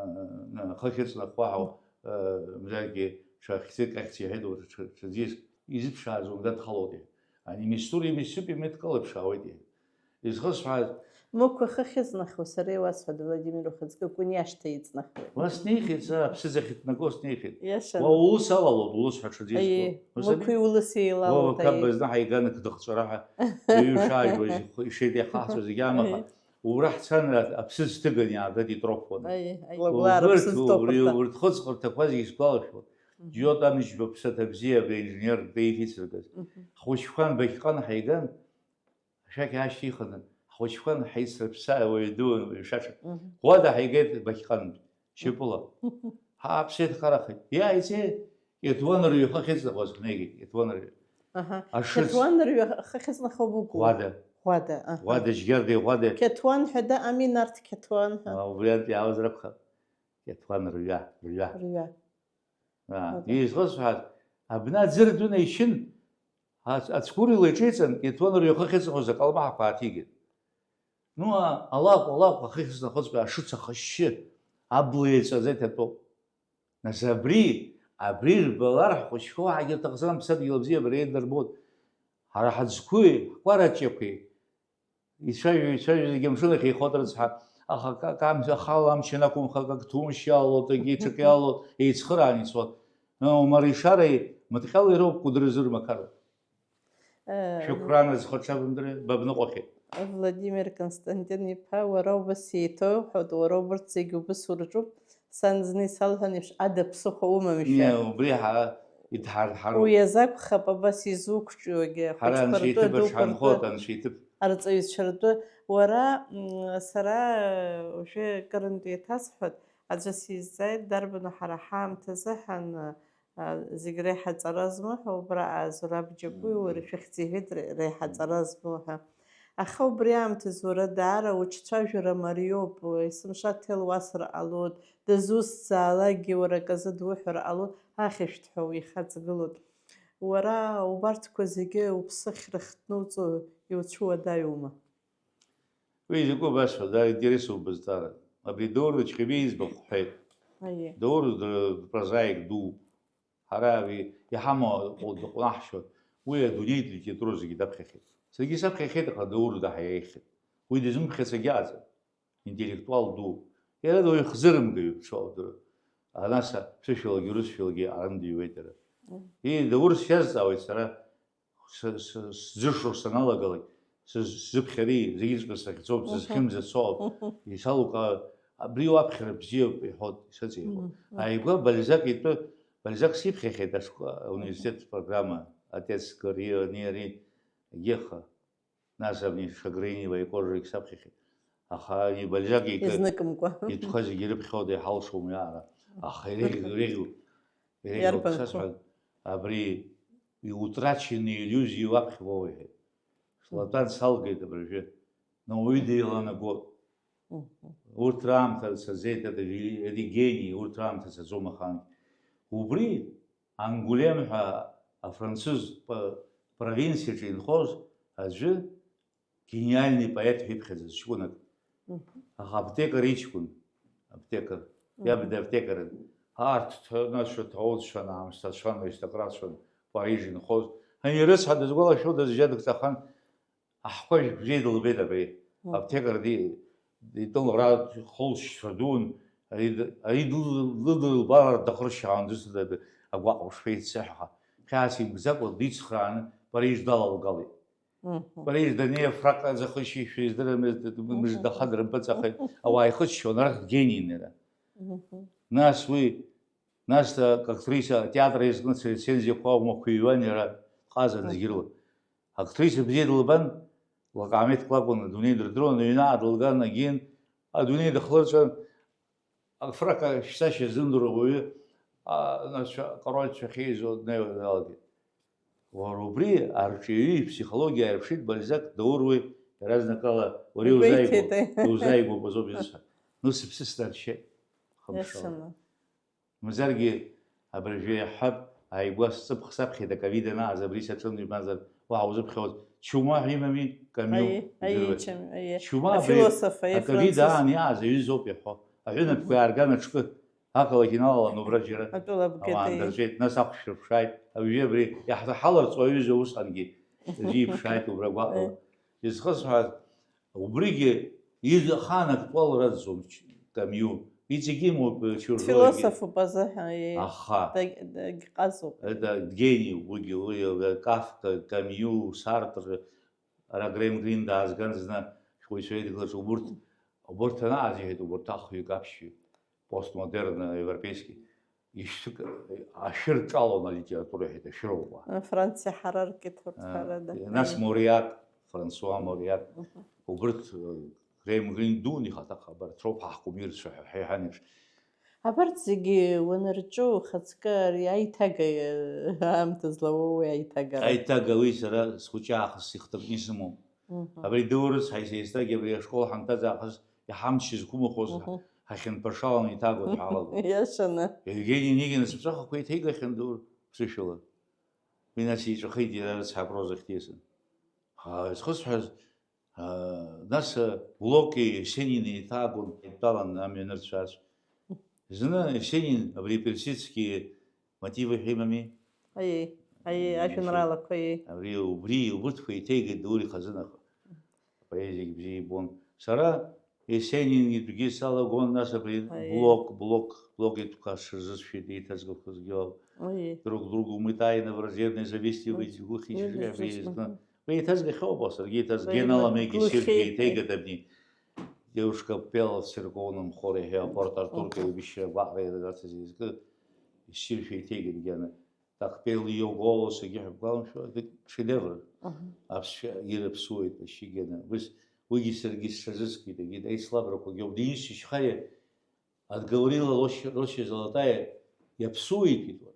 ны, хыхь ыҵнахуа ҳәа, а, мзаргьы ҽа хьӡык ахьӡ иҳәеит, уара ҽа, ҽа ӡиаск изыԥшааз умдадхалоит, иҳәеит. Ани Миссури, Миссипи меҭкала иԥшаауеит, иҳәеит. Изхысҳәааз. Мықә ихы ахьыҵнахуа сара иуасҳәоит, Владимир, ухаҵкы Кәыниашҭа иҵнахуеит. Уа снеихьеит сара, аԥсыӡ ахьыҭнаго снеихьеит. Иашаны. Уа улыс алалоит, улыс ҳәа ҽаӡәы Аиеи, изку. Мықәи улыси еилалоит, Уа уака аиеи. Бызнаҳа иганы кыдыхҵәараҳәа, уаҩы шааижьуаз ихы, ишеиҭеихаҳҵоз зегьы амаха, Аиеи. Убра ҳцан, аԥсыӡ ҭыган иаартит итроԥуан. Аиеи, аиеи. Лагәлаа Убырҭ, рыԥсыӡ ҭоуп убри, рҭак. Урҭ хыҵхырҭақәа зегьы сгәалашәон. Мгм. Диод Амҷба ԥсаҭа бзиа абри аинженер деиӷьыцыргаз. Мгм. Ҳхәыҷқәа нбақьҟан ҳаиган, Ашәақь аашьҭихын, ҳхәыҷқәа нҳаицрыԥсаа, уаҩ дуун, уаҩ шәаша. Мгм. Ӷәада ҳаигеит Бақьҟантә, шьапыла. Ҳааԥсеит, харахеит. Иааиҵеи, Кьаҭуан рҩы ахы ахьыҵнахуаз ҳнеигеит, Кьаҭуан рҩы. Аҳа. Ашыц. Кьаҭуан рҩы ахы ахьыҵнахуа быгу? Ӷәада. Ӷәада, аҳа. Ӷәада, Џьгьарда иӷәада. Кьаҭуан ҳәа даами, Нарҭ Кьаҭуан ҳәа? А, убри антә иаауазар акәхап. Кьаҭуан рҩа, рҩа. Рҩа. Аа, Ага. Изхысҳәааз, абна аӡы ртәы наишьын, ац-, ацгәырҩала иҿеиҵан, Кьаҭуан рҩахы ахьыҵнахуаз акалмаҳақәа ааҭигеит. Ну, а-, алакә, алакә ахы ахьыҵнахызтәи ашыц ахашьшьы, абла еиҵаӡа иҭатәоуп. Нас абри, абри рбалар ҳхәыҷқәа уаҳагьы рҭахӡам, ԥсадгьыл абзиабара еиднарбоит. Ҳара ҳаӡқәеи, ҳкәараҷҷақәеи, Ицәажәо, ицәажәо зегьы амшын ахь еихоит рыцҳа, аха ак-, ак-, амч-, ахала амч анақәымхак, ак ҭумшь иалалоит, егьи ҽак иалалоит, еицхыраан ицоит. Ы, Омар Ишареи Мыҭҟьали роуп Кәыдры зырмақароу. Э, Шәықәра назхәаҽа бымдыры, бабныҟәахьеит. Владимир Константин-иԥа, уара убас еиҭоуҳәоит, уара убарҭ зегьы убас урҿуп, Сан зны исалҳәан еиԥш, ада ԥсыхәа умамшәа. Не, убри ҳара идҳарҳароуп. Уи азакәхап абас изуқәҿиогьы, Ҳара ахәыҷқәа анцәа ртәы, иҭыԥ адуқәа ртәы, ашанхоит, анцәа иҭыԥ. Арҵаҩцәа ртәы. Уара, м, сара, уажәы акырынтә еиҭасҳәоит, аӡәы сизҵааит, дарбану ҳара ҳаамҭазы ҳан, а, зегь реиҳа аҵара змоу ҳәа, убра Зураб Џьапуи, Мгм. Уара шәыхьӡ иҳәеит, ре-, реиҳа Мгм. аҵара змоу ҳәа. Аха убри аамҭазы уара даара уҽцәажәара мариоуп, есымша аҭел уасыр ҟалоит, дызусҭзаалакгьы уара аказы дуҳәар ҟалоит, ахьышәҭҳәа уихаҵгылоит. Уара убарҭқәа зегьы уԥсы ахьрыхҭнуҵо иуцәуадаҩума? Уи изакәу басҳәа, дара интересуп бызҵаара. Абри Даур Ачхьабеи иӡбахә ҳҳәеит. Аиеи. Даур д-, прозаик дууп. Ҳара ари иҳамоу аҟәыд-, ҟәнаҳшьоит. Уи адунеитә литература зегьы даԥхьахьеит. Саргьы саԥхьахьеит, аха Даур даҳа иаихьеит. Уи дызмыԥхьац агьаҟаӡам. Интеллектуал ду. Иара дуаҩ хзырымгаҩуп, ҽуал ду. Анаса, ԥсышәалагьы урысшәалагьы аран дыҩуеит иара. Мм. Ии, Даур сиазҵаауеит сара, с-, с-, сӡышо саналагалак, сыз-, сзыԥхьари, зегьыҵәҟьа сахьӡоуп, Мгм. сызхьымӡацо, Мгм. исалукаа, абри уаԥхьара бзиоуп, иҳәоит, исыҵеиҳәо. Мгм. Ааигәа Бальзак итәы, Бальзак сиԥхьахьеит ашкол, ауниверситет программа, отец Гори, ани, ари, егьиаха. Нас абни Шагрини Ваикожик саԥхьахьеит. Аха ани Бальзак икы-, Изныкымкәа. Итәқәа зегьы ирыԥхьода иҳалшом уи аара. Аха иреиӷьу, иреиӷьу, иреиӷьу Иарбанқәа? Сасҳәан, абри и утраченные иллюзии уаԥхьа уоуеит. Слатәан салгеит абыржәы. Но уаҩы деиланаго. Мгм. Урҭ раамҭа цаӡеит, это вели-, это гении, урҭ раамҭа цаӡом ахаангьы. Убри Ангулем ҳәа афранцыз п-, провинциаҿы инхоз аӡәы гениальный поет ҳәа иԥхьаӡаз ҷкәынак. Мгм. Аха аптекар иҷкәын, аптекар, Мгм. иаб дааптекарын. Арҭ ҭ-, нас шәа ҭаацәан, аамсҭацәан, аристократцәан, Париж инхоз. Ани рыцҳа дызгәалашәодаз, жьа дыкҿахан, аҳкәажә бзиа дылбеит абри. Мгм. Аптекар ди-, дитәылара холшьцәа дуун, ари д-, ари дыл-, лыдылбалар дахыршьаауан дысыда агәаҟ ушфеит сыҳәа. Хьаас имгӡакәа дицхрааны Париж далалгалеит. Мгм. Париж даннеи афраҟ аӡахышьеишәа издырамызт, Мгм. мыждаха дрымпыҵахеит. Ауаа ихыччон, арахь гениин иара. Мгм. Нас уи, нас, а, актриса атеатр иазкны срецензиақәа аумақәа иҩуан иара, дҟазан Мгм. зегьы рыла. Актриса бзиа дылбан, лакаамеҭк лакәын, адунеи дырдыруан, аҩны аадылган, агьин, адунеи дыхлырҵәан, афрака шьцашьа зымдыруа уаҩы, а, нас, акорольцәа ахьеизо днеиуа далагеит. Уара убри арҿиаҩы иԥсихологиа ааирԥшит Бальзак, Даур уи иаразнакала уара Игәеиҭеит, иузааигәоуп, аи. Иузааигәоуп азоуп изҳәа. Ну, сыԥсы сҭаршьеит, хымшала. Иашаны. Мамзаргьы абыржәы иаҳҳәап, ааигәа сҵыԥх саԥхьеит, аковид анааз абри саҿын, ибанзар, уаҳа узыԥхьоз, Чума ҳәа имами, Камиу, Аиеи, аиеи, идыруеит. Чам-, аиеи. Чума абри Афилософ, аиеи, аковид француз. Аан иааз аҩызоуп иаҳәо. Аҳәынаԥқәа Мгм. Иаарган аҽкы, ақалақь иналалан убра џьара Атәыла ауаа бгатеи. Андырҵәеит, нас ахәшә рыԥшааит, абжьы абри иаҳ-, ҳаларҵо аҩыза усҟангьы, аӡәы иԥшааит убра гәаҟла. Аиеи. Изхысҳәааз, Убригьы ир-, ахаан актуал раӡӡом Ч-, Камиу. Иҵегь имоуп, э, чужой. Философуп азыҳәан, е, Аха. Даг-, дагьҟазоуп. Это гениуп уигьы, уи, э, Кафка, Камиу, Сартр, ара Грем Грин даазган зны шәҟәыҩҩцәа еидгылаҿы убурҭ, убурҭ анаазиҳәеит, убурҭ ахҩык аԥшьҩык. Постмодерн европейский, ишьҭык, ашәыр ҿалон алитература, иҳәеит, ашәыроуп уа. Франциа Ҳараркит урҭ, А, ҳәарада. Нас Мориак, Франсуа Мориак, Мгм. убырҭ, э, Грем Грин дуун ихаҭа, абарҭ роуп ҳаҳкәымирцәа ҳәа ҳәа иҳәан еиԥш. Абарҭ зегьы уанырҿу, ухаҵкы ари аиҭага, э, аамҭа злауоу уи аиҭагара. Аиҭага уи сара схәыҷы аахыс ихҭакны исымоуп. Мгм. Абри дыурыцҳаи сеизҭагьы абри ашкол ҳанҭаз аахыс иҳамч зқәымхоз Мгм. ҳахьынԥашаланы иҭагоит ҳалагоит. Иашаны. Евгений Онегин ацыԥҵәахақәа иҭеигахьан Даур ԥсышәала. Уи нас иҵәахит иара рыцҳа апроза ахьҭииз. Ха-, изхысҳәаз, а, нас, а, Блоки Есенини еиҭаагон, еидтәалан амҩа анырцәарц. Зны Есенин абри Персидский мотивы ҳәа имами? Аиеи, аиеи, Иашьа. Ажәеинраалақәа, аиеи. Абри убри убырҭқәа еиҭеигеит Даур ихазынаха. Апоезиагь бзиа ибон. Сара Есенин итәгьы салагон, нас абри Аиеи. Блок, Блок, Блок итәқәа сырзысшәеит, еиҭазгақәазгьы ауп. Аиеи. Друг другу мы тайны враждебной завистью Мгм. ведь глухи Мгм. чужие Мгм. объездно. Уи еиҭазгахьоуп, саргьы еиҭаз-, Уи Гена Ламеги Сергиа иҭеигеит абни. Девушка пела в церковном хоре, ҳәа, Порт Артур Мгм. Каибишьра гәаҟра иадаҭаз изкы, иссиршәа иҭеигеит Гена. Так пел её голос, егьи ҳәа бгәаламшәо, это шедевр. Мгм. Аԥсшәа ирыԥсуеит, ԥашьшьы Гена. Убыс уигьы саргьы сҽазыскит, егьи аицлабрақәагьы ауп. Денис Чичхаиа, от Гаврила Роща, Роща Золотая, иаԥсуеитәит, уара.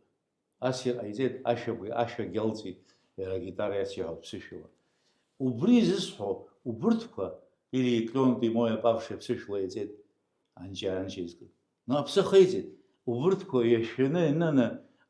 Ас иҟаиҵеит, ашәагәи-, ашәагьы алҵит, иара агитара иациҳәо аԥсышәала. Убри изысҳәо, убырҭқәа, или клёнутый мой опавший аԥсышәала иаҵеит, анҷа-анҷа изкыз. Но аԥсы ахеиҵеит, убырҭқәа иашәаны, иананы,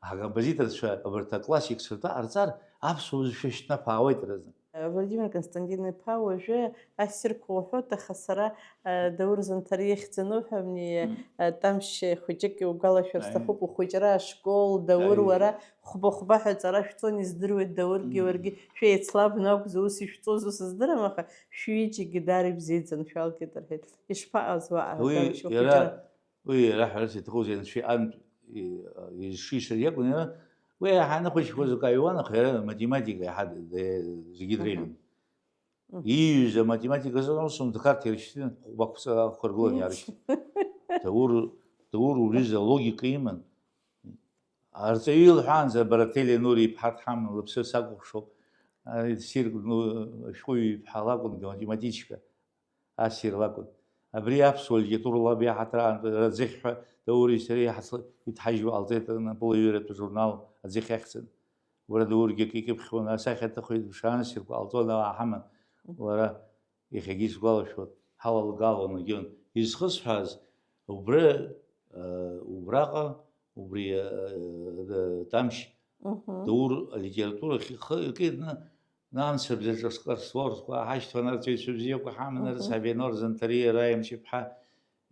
ҳкомпозиторцәа, абарҭ аклассикцәа ртәы ҟарҵар, аԥсуа бызшәа шьҭнаԥаауеит рызна. Владимир Константин-иԥа, уажәы ассирқәа уҳәоит, аха сара, э, Даур Занҭариа ихьӡ ануҳәа, абни, Мм. э, Тамшь хәыҷык иугәалашәар Аи. сҭахуп, ухәыҷра ашкол, Даур, Аи. уара, хәба-хәба ҳәа аҵара шәҵон, издыруеит, Даургьы Мм. уаргьы шәеицлабны акәзу ус ишәҵоз, ус здырам, аха шәҩыџьагьы даара ибзиаӡаны шәалгеит, рҳәеит. Ишԥаҟаз уаҟа, Уи Тамшь, иара, ухәыҷра? Уи иара ҳәарас иҭахузеи, анцәа иҟынтә, и-, изшиша иакәын иара. Уи иаҳа аныхәыҷқәа Мгм. зегь ааҩуан, аха иара математика иаҳа д-, д-, зегьы Мгм. дреиӷьын. Ииҩыз аматематика азын аусумҭақәа иршьҭын, хәбақәҵа ақәыргылан иаарышьҭит. Даур, Даур убри изы алогика иман. Арҵаҩы илҳәаанӡа Бараҭели Нури иԥҳа дҳаман, лыԥсы сакәыхшоуп. Ари ссирк, ну, ашәҟәыҩҩы иԥҳа лакәын, математичка, ассир лакәын. Абри аԥсуа литература лаб иаҳаҭыр аан, аӡыхь ҳәа Даури сареи ҳацла-, иҭҳажьуа ҟалҵеит, напылаҩыратә журнал аӡыхь ахьӡын. Уара Даургьы акы икьыԥхьуан, асахьаҭыхҩы дыԥшаан, ссирқәа ҟалҵон, ауаа ҳаман. Лара иахьагьы исгәалашәоит, ҳалалгалон, егьион. Изхысҳәааз, убра, э, убраҟа, убри, э, э, Тамшь Мгм. Даур алитературахь ихы икны, нан сыбзаҿы скроссвордқәа ҳашьҭуан, арҵаҩцәа бзиақәа ҳаман, Мгм. Рыцҳа Венор Занҭариа Раимчиԥҳа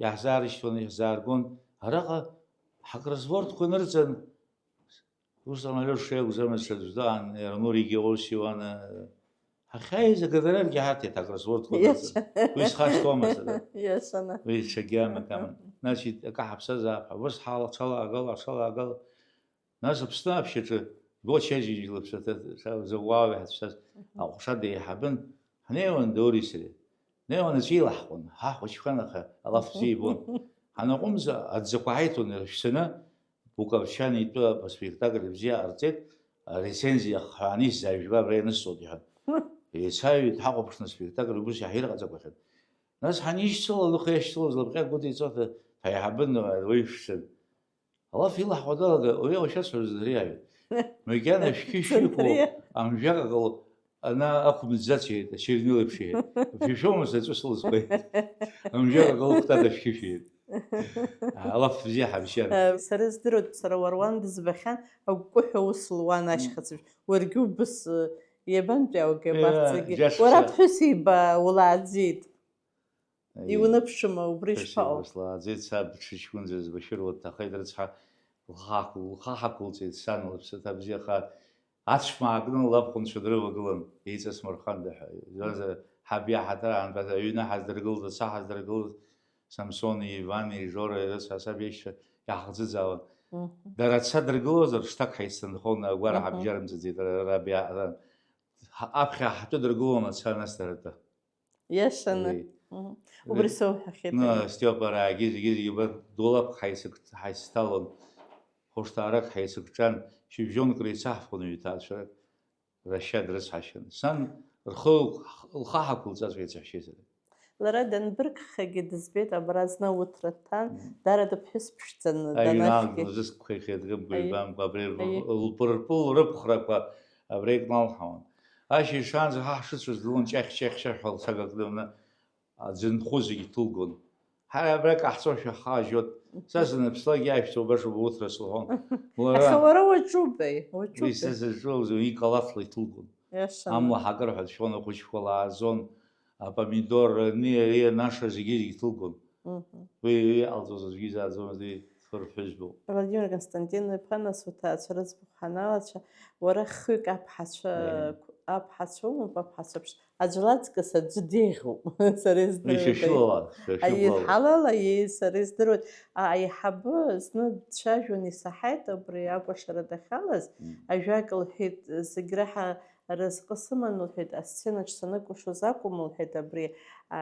иаҳзаарышьҭуан, иаҳзааргон. Араҟа ҳакроссвордқәа нырҵан, Руслан Алиоша иакәӡамызт саӡәӡәаан, иара Нуригьы ус иуан, ҳахьааиз акадараргьы ҳарҭеит акроссвордқәа Иаша. Нырҵан. Уи схашҭуамызт ара. Иашаны. Уи ҽакгьы амаҭ аман. Значит, акы ҳаԥсазаап ҳәа. Ус ҳала-, ҳҽалаагала, ҳҽалаагала. Нас Аԥсны аԥшьаҿы, Гоча Џьынџь лыԥсаҭа, ша-, Зауаауи ҳацәцаз, Мгм. Аҟәша деиҳабын, ҳнеиуан Даури сареи. Ҳнеиуан аӡәы илаҳхуан, ҳахәыҷқәан аха, алаф бзиа ибон. Ҳанаҟәымҵ, аӡахәа ҳаиҭон иршәсаны, Буковчан итәы аспектакль бзиа ҟарҵеит, арецензиа хҳәааны исзаажәга абра ианысҵоит, иҳәан. Еицааҩит, ҳахәаԥшны аспектакль убыс иаҳирҟаҵақәахьан. Нас ҳанишьцыла, лыхы иашьцылоз лыԥҟьа гәыдиҵоҭа ҳаиҳабын, уаҩ шәцын. Алаф илаҳауа далага, уи ауашьацәа рызыриааҩит. Макьана шәқьышә иқәу Цынтриа. Амжәак акы ана ақәымӡӡац иҳәеит, ачернил еиԥш иҳәеит. Шәишәомызт аҵәы сылызхуеит. Амжәак акы лыхәҭада шәқьышә иҳәеит. Алаф бзиа ҳабжьан. Э, сара издыруеит, сара уара уан дызбахьан, агәкыҳәа ус луан ашьхацәажә. Уаргьы убыс, э, иабантәи аугеи Э, абарҭ зегьы? Џьаша. Уара ԥҳәыс иба улааӡеит. Аиеи. Иуныԥшыма, убри Ԥҳәыс ишԥаҟоу? Иба слааӡеит, саб дшыҷкәынӡа збашәыруа дҭахеит, рыцҳа, лхаҳ-, лхы ҳақәылҵеит сан, лыԥсаҭа бзиахааит. Ацәмаа кны лабхәынцәа дрывагылан, еиҵасмырханда ҳәа. Избанзар, ҳаб иаҳаҭыр аамҭазы аҩны ҳаздыргылт, аца ҳаздыргылт, Самсони, Ивани, Жореи рыцҳа, саб иашьцәа иаҳхӡыӡаауан. Мгм. Дара аца дыргылозар, шҭак ҳаицҭынхон, агәара Мгм. ҳабжьарымҵаӡеит, ра-, раб иа-, ра-, ҳа-, аԥхьа ҳтәы дыргылон аца, нас дара атәы. Иашаны. Ии. Мгм. Убри Ри-, соуҳәахьеит, ну, ии. Стиопа раагьы зегьы-зегьы ба дулаԥк ҳаицык-, ҳаицҭалон, хәышҭаарак ҳаицыкҿан, шьыбжьонк реицаҳфон ҩҭаацәарак, рашьа дрыцҳашьан. Сан рхы лхы ҳақәылҵаҵәҟьеит саҳәшьеи сареи. Лара данбыргхагьы дызбеит, абра зны ауҭра дҭан, Мм. дара дыԥҳәыс ԥшӡаны Аҩны данашәгьы. Аамҭа лзызкқәа ихеиҭгымкәа Аи. Ибамкәа, абри Аи. лпыр-, лпырпыл рыԥхрақәа абра икналҳауан. Ашьыжь шаанӡа ҳа ҳшыцәаз длон ҷахь-ҷахь-ҷахь ҳәа лцага кны аӡынхәы зегьы ҭылгон. Ҳара абра ҟаҳҵошәа ҳхы ажьот. Са саныԥслакгьы ашәҭуа баша бауҭра сылҳәон. Лара Аха уара уаҿубеи, уи уаҿубеи? Са сызҿуаз уи икалаҭла иҭылгон. Иашаны. Амла ҳакыр ҳәа дшәон, ахәыҷқәа лааӡон, апомидор, ани, ари, анаша зегьы-зегьы ҭылгон. Мгм. Уи, уи иҟалҵоз аӡәгьы изааӡомызт, уи фырԥҳәызбоуп. Владимир Константин-иԥа, нас уҭаацәа рыӡбахә ҳаналацәа, уара хҩык аԥҳацәа, Мгм. аԥҳацәа умоуп, аԥҳацәа ԥш-, аӡә лаҵкыс аӡәы деиӷьуп, сара Уи издыруеит. Шьашьылала, Шьашьылала. Аидҳалала, иеи, сара издыруеит. А, аиҳабы зны дцәажәон, исаҳаит, убри акәашара дахьалаз, Мм. ажәак лҳәеит, зегь раҳа разҟы сыман, лҳәеит, асценаҿ саныкәашоз акәым, лҳәеит, абри, а,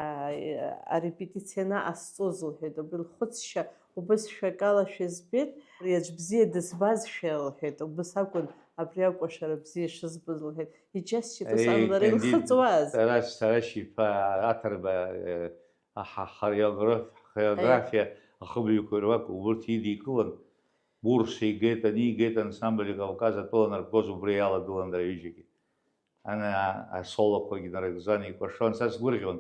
арепетициа анаҟасҵоз, лҳәеит, убри лхәыцшьа убыс шәакала шәызбеит, ари аӡә бзиа дызбазшәа, лҳәеит, убыс акәын абри акәашара бзиа шызбоз, лҳәеит. Иџьасшьеит, ус Ари, ан лара Кандид, илхыҵуаз. Сара, сара шьиԥа аҭырба, э, аҳа-, хореограф-, хореографиа ахыбаҩқәа ируак убырҭ идикылан, Гәырс игеит, ани игеит, ансамбль Кавказ атәыла наркоз убри иалагылан дара ҩыџьагьы. Ана асолоқәагьы нарыгӡан икәашон, са сгәырӷьон.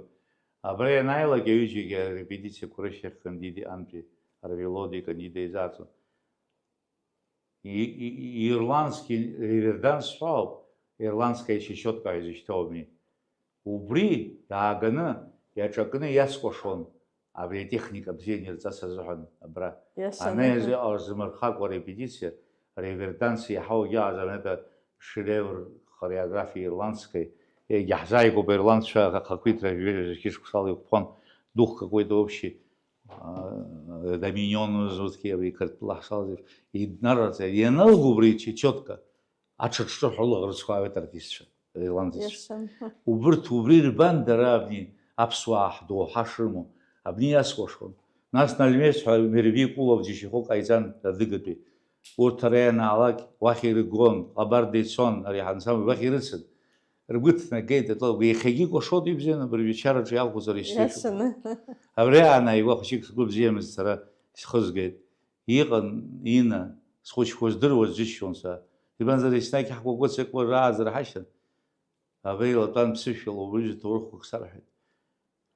Абра ианааилак аҩыџьагьы арепетициақәа рышьҭахь Кандиди антәи арвелоди Кандиди еизаҵон. И-, и-, и-, ирландски реверданс ҳәа ауп, ирландская чечётка ҳәа изышьҭоу ами. Убри иааганы, иаҿакны иацкәашон абри атехника бзиа анирҵас азыҳәан абра. Иашаны. Ана иазы-, иҟалаз змырхакәа арепетициа, реверданс иаҳауагьы аҟаӡам, это шедевр хореографии ирландской. Егьаҳзааигәоуп, аирландцәа ахақәиҭра жәаҩа шықәсала иқәԥон, духк какой-то общий, а, доминион, зусҭгьы абри Қырҭтәыла ҳшалаз еиԥш, иднарраҵаҩ, ианалга убри чечётка, аҽаҿҿыҳәа лаӷырӡқәа аауеит артистцәа. ирландцәа. Убырҭ убри ирбан дара абни аԥсуаа ҳдоуҳа шрымоу, абни иасуашон. Нас Нальмес ҳәа Мервикулов џьашьахәык ҟаиҵан адыгатәи. Урҭ ара ианаалак уахь ирыгон, ҟабарда ицон, ари ҳансамбль уахь ирыцын. Ргәы ҭнагеит, атлы, иахьагьы икәашоит ибзианы, абыржәы ачараҿы иалхәызар исзышәуп. Иашаны. Абри аанааигәа хәыҷык сгәы бзиамызт сара, исхызгеит. Иҟан, ина, схәыҷқәа здыруаз џьысшьон са. Избанзар, еснагь ҳкәакәыцақәа рааӡара ҳашьҭан. Абеилатәан ԥсышәала убрыжәы ҭоурыхқәак сарҳәеит.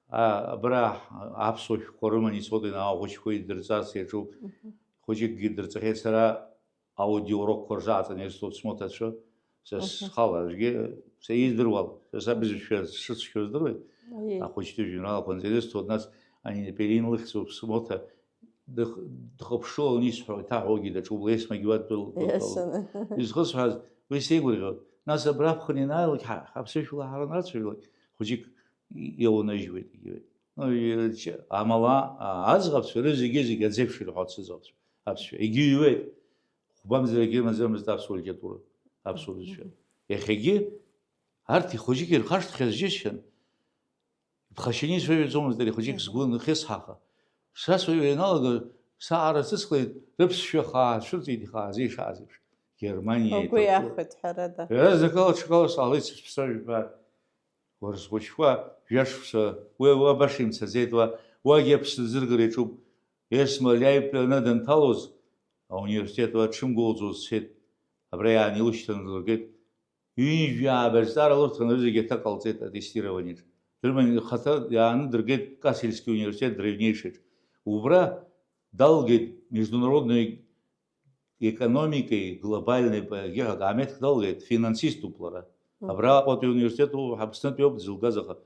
А, абра ҳ-, аԥсуа шәҟәқәа рыман ицоит, инаа ахәыҷқәа идырҵарц иаҿуп. Мгм. Хәыҷыкгьы дырҵахьеит, сара аудиоурокқәа рзы ааҵаны ирсҭоит смоҭацәа, са Мгм. схала, аӡәгьы, са издыруала, са сабызшәа шысшьуа здыруеит. Аиеи. Ахәыҷтәы жәеинраалақәа анӡа ирысҭоит, нас ани Пелин лыхьӡуп смоҭа, дых-, дхыԥшылон исҳәо, иҭаҳәогьы даҿуп, Есмагьы уа ддәылгәаҭалон. Иашаны. Изхысҳәааз, уи сеигәырӷьоит. Нас абра аԥхын ианааилак, ҳа-, ҳаԥсышәала ҳара нарцәажәлак, хәыҷык иаунажьуеит, егьиуеит. Ну, и-, ч-, амала, а, аӡӷабцәа рызегьы-зегьы аӡеиԥш ирҳәо ацызаҩцәа, аԥсшәа. Егьиҩуеит. Хәба мзарагьы рымаӡамызт аԥсуа литература, аԥсуа бызшәа. Мгм. Иахьагьы арҭ ихәыҷык ирхашҭхьаз џьысшьан, иԥхашьаны ицәажәаӡомызт ари ахәыҷык, Мгм. сгәы анхьысҳаха. Сасуа иҩналага, саара сыцклеит, рыԥсшәа хаа цәырҵит ихааӡа ишааз еиԥш. Германиа Угәы иҭаху. иахәеит, ҳәарада. Иаразнакала ҽакала сҟалеит сыԥсажәба. Уара схәыҷқәа, жәашықәса, уи уа баша имцаӡеит, уа, уагьы Аԥсны азыргара иаҿуп. Есма Леипланы данҭалоз, ауниверситет уа дшымгәылҵуаз дцеит. Абра иааны илышьҭаны длыргеит. Ҩынҩажәи ааба зҵаара лырҭан, рызегьы аҭак ҟалҵеит атестированиаҿ. Дрыман ихаҭа иааны дыргеит Касельский университет древнейшеиҿ. Убра далгеит международный економикеи глобальный, егьиҳәа, аметк далгеит, финансиступ лара. Мгм. Абра Аҟәатәи университет, Аԥснытәи ауп дзылгаз, аха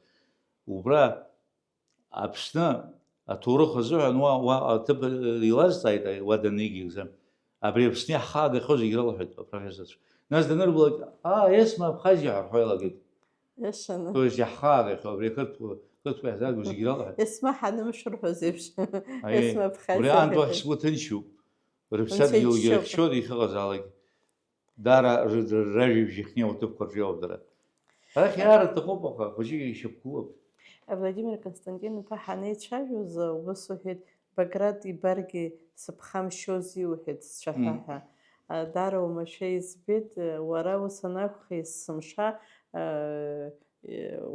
убра Аԥсны аҭоурых азыҳәан уа, уа аҭыԥ, э, илазҵааит, уа данигьы, абри Аԥсны иаҳхаагахьоу зегь ралҳәеит апрофессорцәа. Нас данырбалак, аа, Есма Абхазиа ҳәа рҳәо иалагеит. Иашаны. То есть иаҳхаагахьоу, абри ақырҭуа, қырҭуа иаҳзааргоу зегь ралҳәеит. Есма ҳанымшәырҳәоз еиԥш. Аиеи. Есма Абхазиа Убри аантә уахь ҳәа. Сгәы ҭынчуп. Рыԥсадгьылгьы Ҭынчуп. Рыхьчоит, иахьыҟаз алакь. Дара ры-, ры-, ражәибжь иахьнеиуа аҭыԥқәа рҿы иоуп дара. Арахь иаара дҭахуп, аха ахәыҷы ишьақәгылоуп. Владимир Константин-иԥа ҳанеицәажәоз, убыс уҳәеит, Баграт ибаргьы сыԥхамшьози уҳәеит, сцәаҳәа Мм. ҳәа. А, даара уамашәа избеит, уара ус анакәха, есымша, а,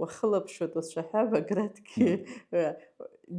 уахылаԥшуеит уцәаҳәа, Багратгьы, Мм. а,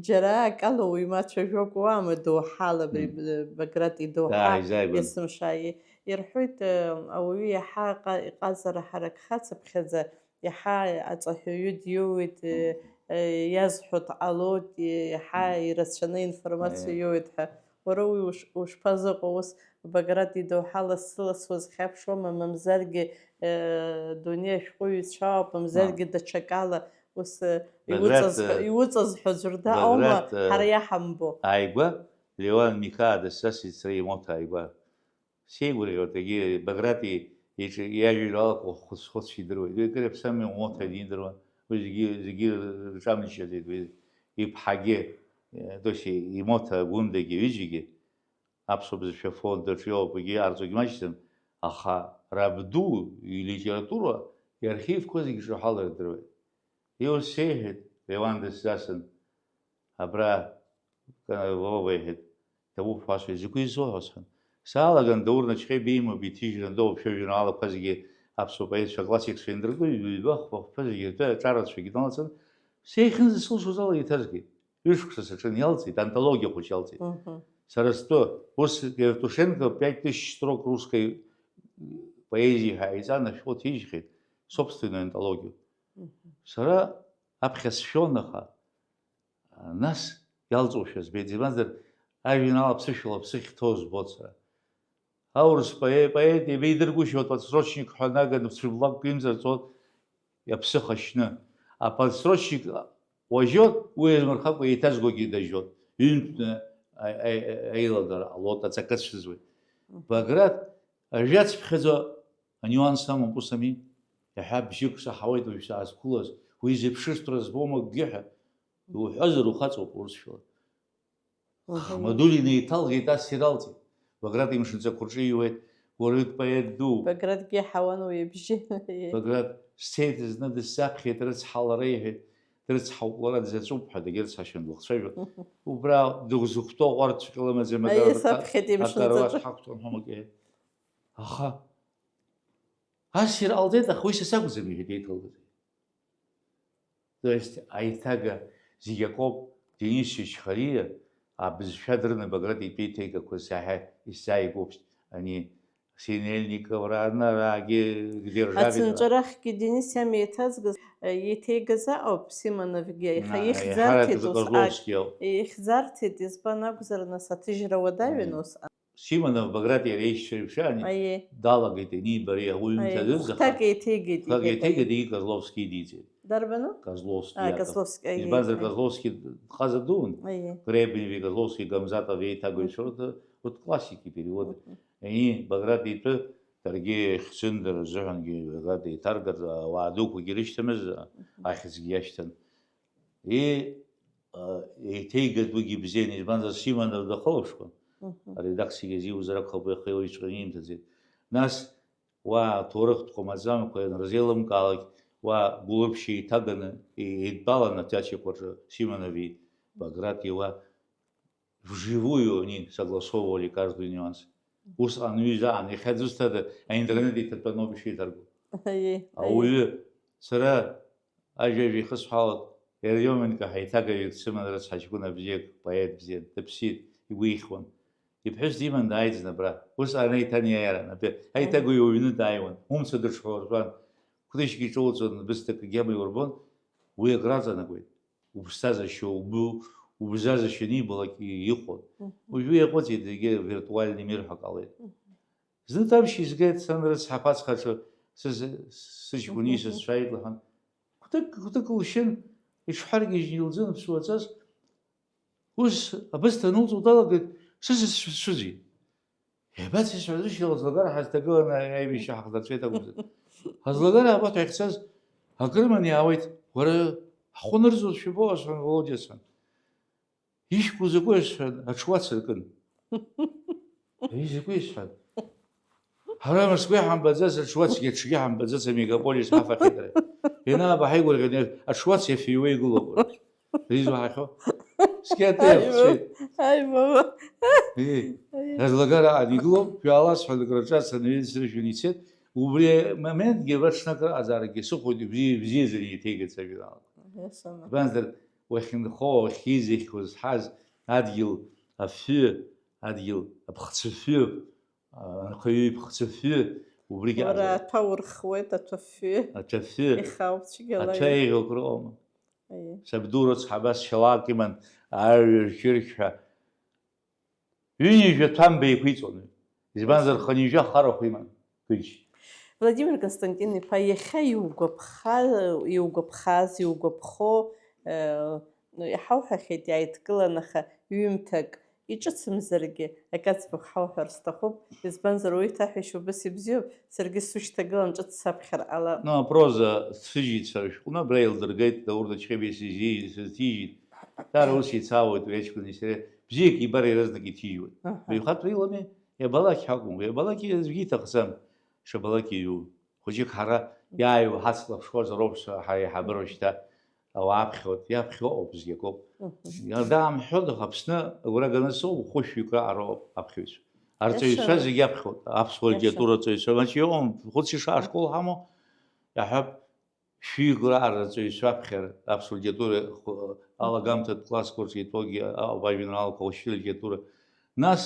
џьара акала уимацәажәо акәуама, доуҳала абри Мм. Б-, Баграт идоуҳа Дааизааигәан. Есымша и-, ирҳәоит, э, ауаҩы иаҳа аҟа-, иҟазара ҳаракхацыԥхьаӡа, иаҳа аҵаҳәаҩы диоуеит, э, э, иазҳәо дҟалоит, э, иаҳа Мм. ирацәаны информациа Аиа. Иоуеит ҳәа. Уара уи уш-, ушԥазыҟоу ус, Баграт идоуҳа лассы-ласс уазхьаԥшуама, мамзаргьы, э, дунеи ашәҟәыҩҩцәа ауп, мамзаргьы Мап. Даҽакала ус, э, Баграт, иуҵазҳәа-, э, иуҵазҳәо аӡәыр дыҟоума, Баграт, э, ҳара иаҳамбо? Ааигәа, Леуан Миқаа дысзасит сара имоҭа ааигәа. Сеигәырӷьоит, егьи Баграти иҿы иажәеинраалақәа хәыц-хәыцшәа идыруеит. Уи акыр иаԥсами, умоҭа идидыруан. Уи зегьы, зегьы рҿамҩа џьшьаӡеит, уи иԥҳагьы, э, Досиа имоҭа Гәындагьы, ҩыџьагьы аԥсуа бызшәа фонд аҿы иоуп, егьи арҵогь маҷӡам, аха рабду илитература, иархивқәа зегьы ҿаҳәала ирдыруеит. Иус сеиҳәеит, Леуан дысзасын, абра, Леуба иҳәеит, Даур ҳәа сҳәеит, закәи изуҳәо, сҳәан. Саалаган, Даур Начхеиба имоуп, иҭыжьран, Даур шәажәеинраалақәа зегьы аԥсуа поетцәа классикцәа иандыркы, ҩба, хԥа, хԥа зегьы ртәы аҿарацәагьы налацан, сеихьынӡа сылшоз ала еиҭазгеит. Ҩышықәса саҿын, иалҵит, антологиа хәыҷ иалҵит. Мгм. Сара стәы, ус Евтушенко пять тысяч строк русской поэзии ҳәа иҵан ашәҟәы ҭижьхьеит, собственную антологию. Мгм. Сара аԥхьа сшәон, аха, а, нас иалҵуашәа збеит, избанзар, ажәеинраала ԥсышәала ԥсыхьҭоу збоит сара. Аурыс поет, поет еибеидыргәышьоит, подсрочник ҳәа наганы цәыблакәк имҵарҵоит, иаԥсыха шьны. Аподсрочник уажәоит, уи еилмырхакәа еиҭазгогьы дажәоит. Ҩынтәны а-, а-, а-, аилагара ҟалоит, аҵакы цәыӡуеит. Мгм. Баграт, ажәацыԥхьаӡа анюанс амоуп, ус ами? Иаҳа бжьык саҳауеит уажә саазқәылаз, уи зеиԥшыстәра збом акгьы ҳәа. Иуҳәозар, ухаҵоуп урысшәала. Мгм. Ахмадулина иҭалгеит, ас иралҵит. Баграт имшынҵақәа рҿы ииуеит, уара ҩык поет ду. Багратгьы иаҳауан уи абжьы. Баграт, Сцеит зны, дысзаԥхьеит, рыцҳа, лара иҳәеит, дрыцҳауп, лара дзаҵәуп ҳәа дагьырцҳашьан, длыхцәажәон. Убра дыгәзыхәҭоу ҟәардәҵәҟьа лымаӡам, аиеи, агара саԥхьеит, имшынҵаҿы. Акаруаҭ ҳақәтәан ҳәа макье. Аха ас ир ҟалҵеит, аха уи са сакәӡам, иҳәеит еиҭалгаз. То есть аиҭага зегь акоуп, Денис Чачхалиа абызшәа дырны Баграт итәеиҭеигақәа саҳәа исзааигәоуп, ани Синельниковраа, араагьы Державин. Ацынҵәарахьгьы Денис иамеиҭазгаз, еиҭеигаз ауп Симоновгьы, аиха Ма, ихьӡарҭеит еиҳарак усҟак. Козловски ауп. Ихьӡарҭеит, избан акәзар, нас аҭыжьра уадаҩын Мм. усҟан. Симонов Баграт иара иеишьцәа еиԥш ани, Аиеи. Далагеит ани, бара уаҩы Аиеи, мҭаӡыӡ, аха хәҭак еиҭеигеит, хәҭак иҳәеит, иеиҭеигеит, аиеи. Дигьы Козловски идиҵеит. Дарбану? Козловски А, иакәын. Козловски, аиеи, Избанзар, аиеи. Козловски ҟаза дуун. Аиеи. Гребневи Козловски, Гамзатов еиҭагоҩцәа Мгм. урҭ, урҭ классики перевод. Мгм. Ани Баграт итәы даргьы ихьӡын, дара рзыҳәангьы Баграт еиҭаргар, ауаа дуқәагьы рышьҭамыз, Мгм. ахьӡгьы иашьҭан. И, а, еиҭеигатәугьы бзиан, избанзар, Симонов дахылаԥшуан. Мгм. Аредакциагьы азиузар акәхап, уи ахы иуаҩҵәҟьаны имҭаӡеит. Нас, уа аҭоурыхтә ҟамаҵамқәа ианырзеилымкаалак, уа гәылрыԥшьа еиҭаганы, еидтәалан аҭыжьқәа рҿы Симонови Баграти уа вживую они согласовывали каждый нюанс. Усҟан ҩыза аан, иахьа зусҭада, аинтернет иҭатәаноуп ишеиҭарго. Аиеи, аиеи. Ауаҩы, сара ажәа-ажәа ихысҳәаалак, Ерёменко ҳаиҭагаҩык дсыман, рыцҳа ҷкәына бзиак, поет бзиан, дыԥсит, игәы ихьуан. Иԥҳәыс диман дааит зны абра. Усҟан аиҭанеиааира, абри аиҭагаҩы уҩны дааиуан, умца дырҽҳәалыртәан. Қәрышьгьы иҿоуҵон, бысҭак агьама иурбон, уи акраҵанакуеит. Уԥсҭазашьа, уб-, убзазашьа анибалак и-, иҟон. Мгм. Уажәы иаҟәыҵит, егьи виртуальный мир ҳәа ҟалеит. Мгм. Зны Тамшьа изгеит, сан рыцҳа аԥацхаҿы сыз-, сыҷкәын Мгм. исызцәааит лҳәан. Қәҭык, қәҭык лшьын, иҽҳәаргьежьны илӡын аԥсуаҵас. Ус абысҭа анылҵуа далагеит, сызыцәцәыӡит. Иабацеи сҳәазышьҭала, ҳазлагара ҳазҭагыланы аибашьра ҳахнарҵәеит акәымзар. Ҳазлагара абарҭ ахьцаз акрыманы иаауеит. Уара, ҳхәы нырӡуазшәа бо, сҳәан, Володиа, сҳәан. Ишәкәу закәи, сҳәан, аҽуац ркын. Ари закәи, сҳәан. Ҳара Москва иҳамбаӡац, аҽуацгьы аҽгьы ҳамбаӡац, амегаполис ҳафахьеит ара. Ианааба ҳаигәырӷьаны аҽуац иафыҩуа игылоуп. Ризу ҳахьо. Скьатеи Аиба, ахцәеит. Аиба. Ии. Аиеи. Разлагара анигылоуп, шәаала сҳәан, акраҿарц анҩеидсыржәын ицеит. Убри амоментгьы аҽнак рыҟазаарагьы сыхәоит, ибзиа, ибзиаӡаны еиҭеигеит сажәеинраалақәа. Ҳәа сымам. Избанзар, уахьынхо, уахьизыхьуа зҳаз адгьыл афҩы, адгьыл аԥхцәафҩы, анхаҩы иԥхцәафҩы, убригьы Уара аӡәыр. Аҭәа урхуеит, аҭәафҩы. Аҭәафҩы. Ихауп цәгьала. Аҭәа еиӷьу акрыҟоума? Аиеи. Сабду рыцҳа абас шьалак иман, арҩаш-шәыршәҳәа. Ҩынҩажәа ҭәамба еиқәиҵон уи. Избанзар, хынҩажәа харахә иман, ҭынч. Владимир Константин-иԥа, иахьа иугәаԥха-, иугәаԥхаз, иугәаԥхо, э, иҳауҳәахьеит, иааидкылан, аха ҩымҭак иҿыцымзаргьы, акы аӡбахә ҳауҳәар сҭахуп, избанзар, уаҩы иҭаҳәашьа убас ибзиоуп, саргьы сушьҭагылан ҿыц саԥхьар ҟалап. Ну, апроза сыжьит сара шәҟәны, абра илдыргеит, Даур Дачхьебиа сызиеи-, сызҭижьит. Дара ус еицаауеит уи аҷкәыни сареи. Бзиак ибар иаразнак иҭижьуеит. Аҳа. Баҩхатәра илами, иабалак ҳакәым, иабалак аӡәгьы иҭахӡам, шабалак иҩу. Хәыҷык ҳара иааиуа ҳацлаԥшуазар ауп, ҳара иҳабыруа шьҭа ауаа аԥхьоит, иаԥхьо ауп, зегь акоуп. Мгм. Иара даамҳәода, Аԥсны агәра ганы соуп, хәышәҩык раҟароуп аԥхьаҩцәа. Арҵаҩцәа Иашаны. Зегь аԥхьоит, аԥсуа Иашаны. Литература арҵаҩцәа, маҷ иҟам, хәыци шаа школ ҳамоу, иаҳҳәап, шәҩык раҟара арҵаҩцәа аԥхьара, аԥсуа литература ху-, алагамҭатә классқәа рҿы итәоугьы ауп ажәеинраалақәа, ахәыҷтәы литература. Нас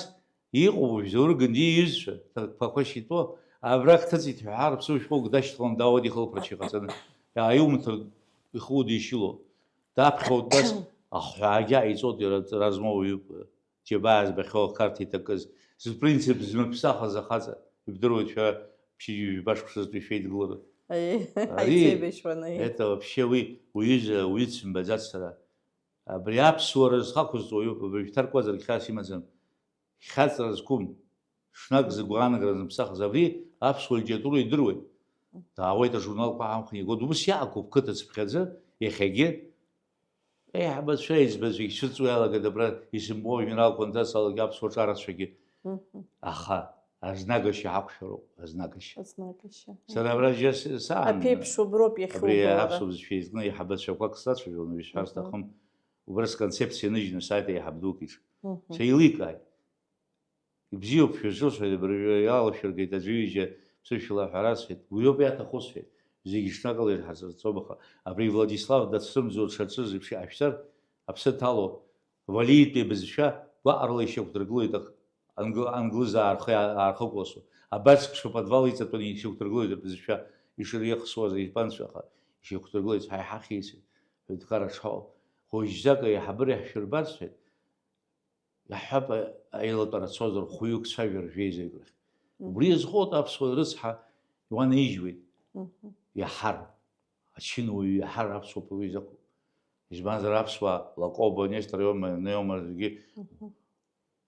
иҟоуп, Заур Гандиа иҩызцәа, Ԥақәашь итәоу, абрахь дҭыҵит ҳәа, ҳар ԥсушәҟәык дашьҭалан, даауеит ихылԥарч ихаҵаны. Иааиумҭар ихы удишьыло. Даԥхьоит, нас ахҳәаагьы ҟаиҵоит, иара ҵара змоу уаҩуп, џьабаа збахьоу, ақарҭ иҭакыз, зпринцип змыԥсахыз ахаҵа, ибдыруеит шәара ԥшьынҩажәи жәба шықәсазтәи шәеидгылара. Аиеи, Ари, ҳаицеибашьуан, аиеи. Это вообще уи, уҩыза, уҩы дсымбаӡац сара. Абри аԥсуара зхақәызҵо уаҩуп, абри шәҭаркуазаргь хьаас имаӡам. Хьаҵра зқәым, ҽнак згәаанагара зыԥсахыз абри аԥсуа литература идыруеит. Даауеит ажурналқәа аамхны игоит. Ус иаақәуп қыҭа цыԥхьаӡа иахьагьы. Еиҳабацәа, еиҵбацәа ишцәырҵуа иалагеит абра исымбо ажәеинраалақәа анҭасалак аԥсуа ҿарацәагьы. Мгм. Аха Азнагашьа ҳақәшәароуп, азнагашьа. Азнагашьа. Сара абра џьа саан. Аԥеиԥш уброуп иахьубо. Абри аԥсуа бызшәа изкны еиҳабацәақәак сацәажәон, уажә сҳәар сҭахым. Убра сконцепциа ныжьны сааит аиҳаб дук иҿы. Сеиликааит. Ибзиоуп, шәазҿу сҳәеит, абыржәы иалашәыргеит аӡәы-ҩыџьа ԥсышәала аҳәара сҳәеит. Уиоуп иаҭаху сҳәеит. Зегьы ҽнакала ирҳазырҵом, аха абри Владислав дацрымҵуа дшаҿыз еиԥш иҟашәҵар, аԥсы ҭало, Валиитәи абызшәа гәаҟрала ишьақәдыргылоит ак-, англ-, англызаа рхы иа-, аархыкәласуа. Абацк шәподвал иҵатәаны ишьақәдыргылоит абызшәа ишырҩахсуаз аитәанцәа, аха ишьақәдыргылоит, ҳаиҳахьеит, ҳәынҭқарра шҳауа. Хәыҷӡак аиҳабыра иаҳшәырбар сҳәеит. Иаҳҳәап, аилатәара цозар, хәҩык цәажәар жәеизаҩык рахь. Мгм. Убри иазхоит аԥсуа рыцҳа, иуанаижьуеит. Мгм. Иаҳар, ачынуаҩы иаҳар аԥсуа поезиа ақәуп. Избанзар, аԥсуаа Лакоба, Нестор иоума, Неома зегьы Мгм.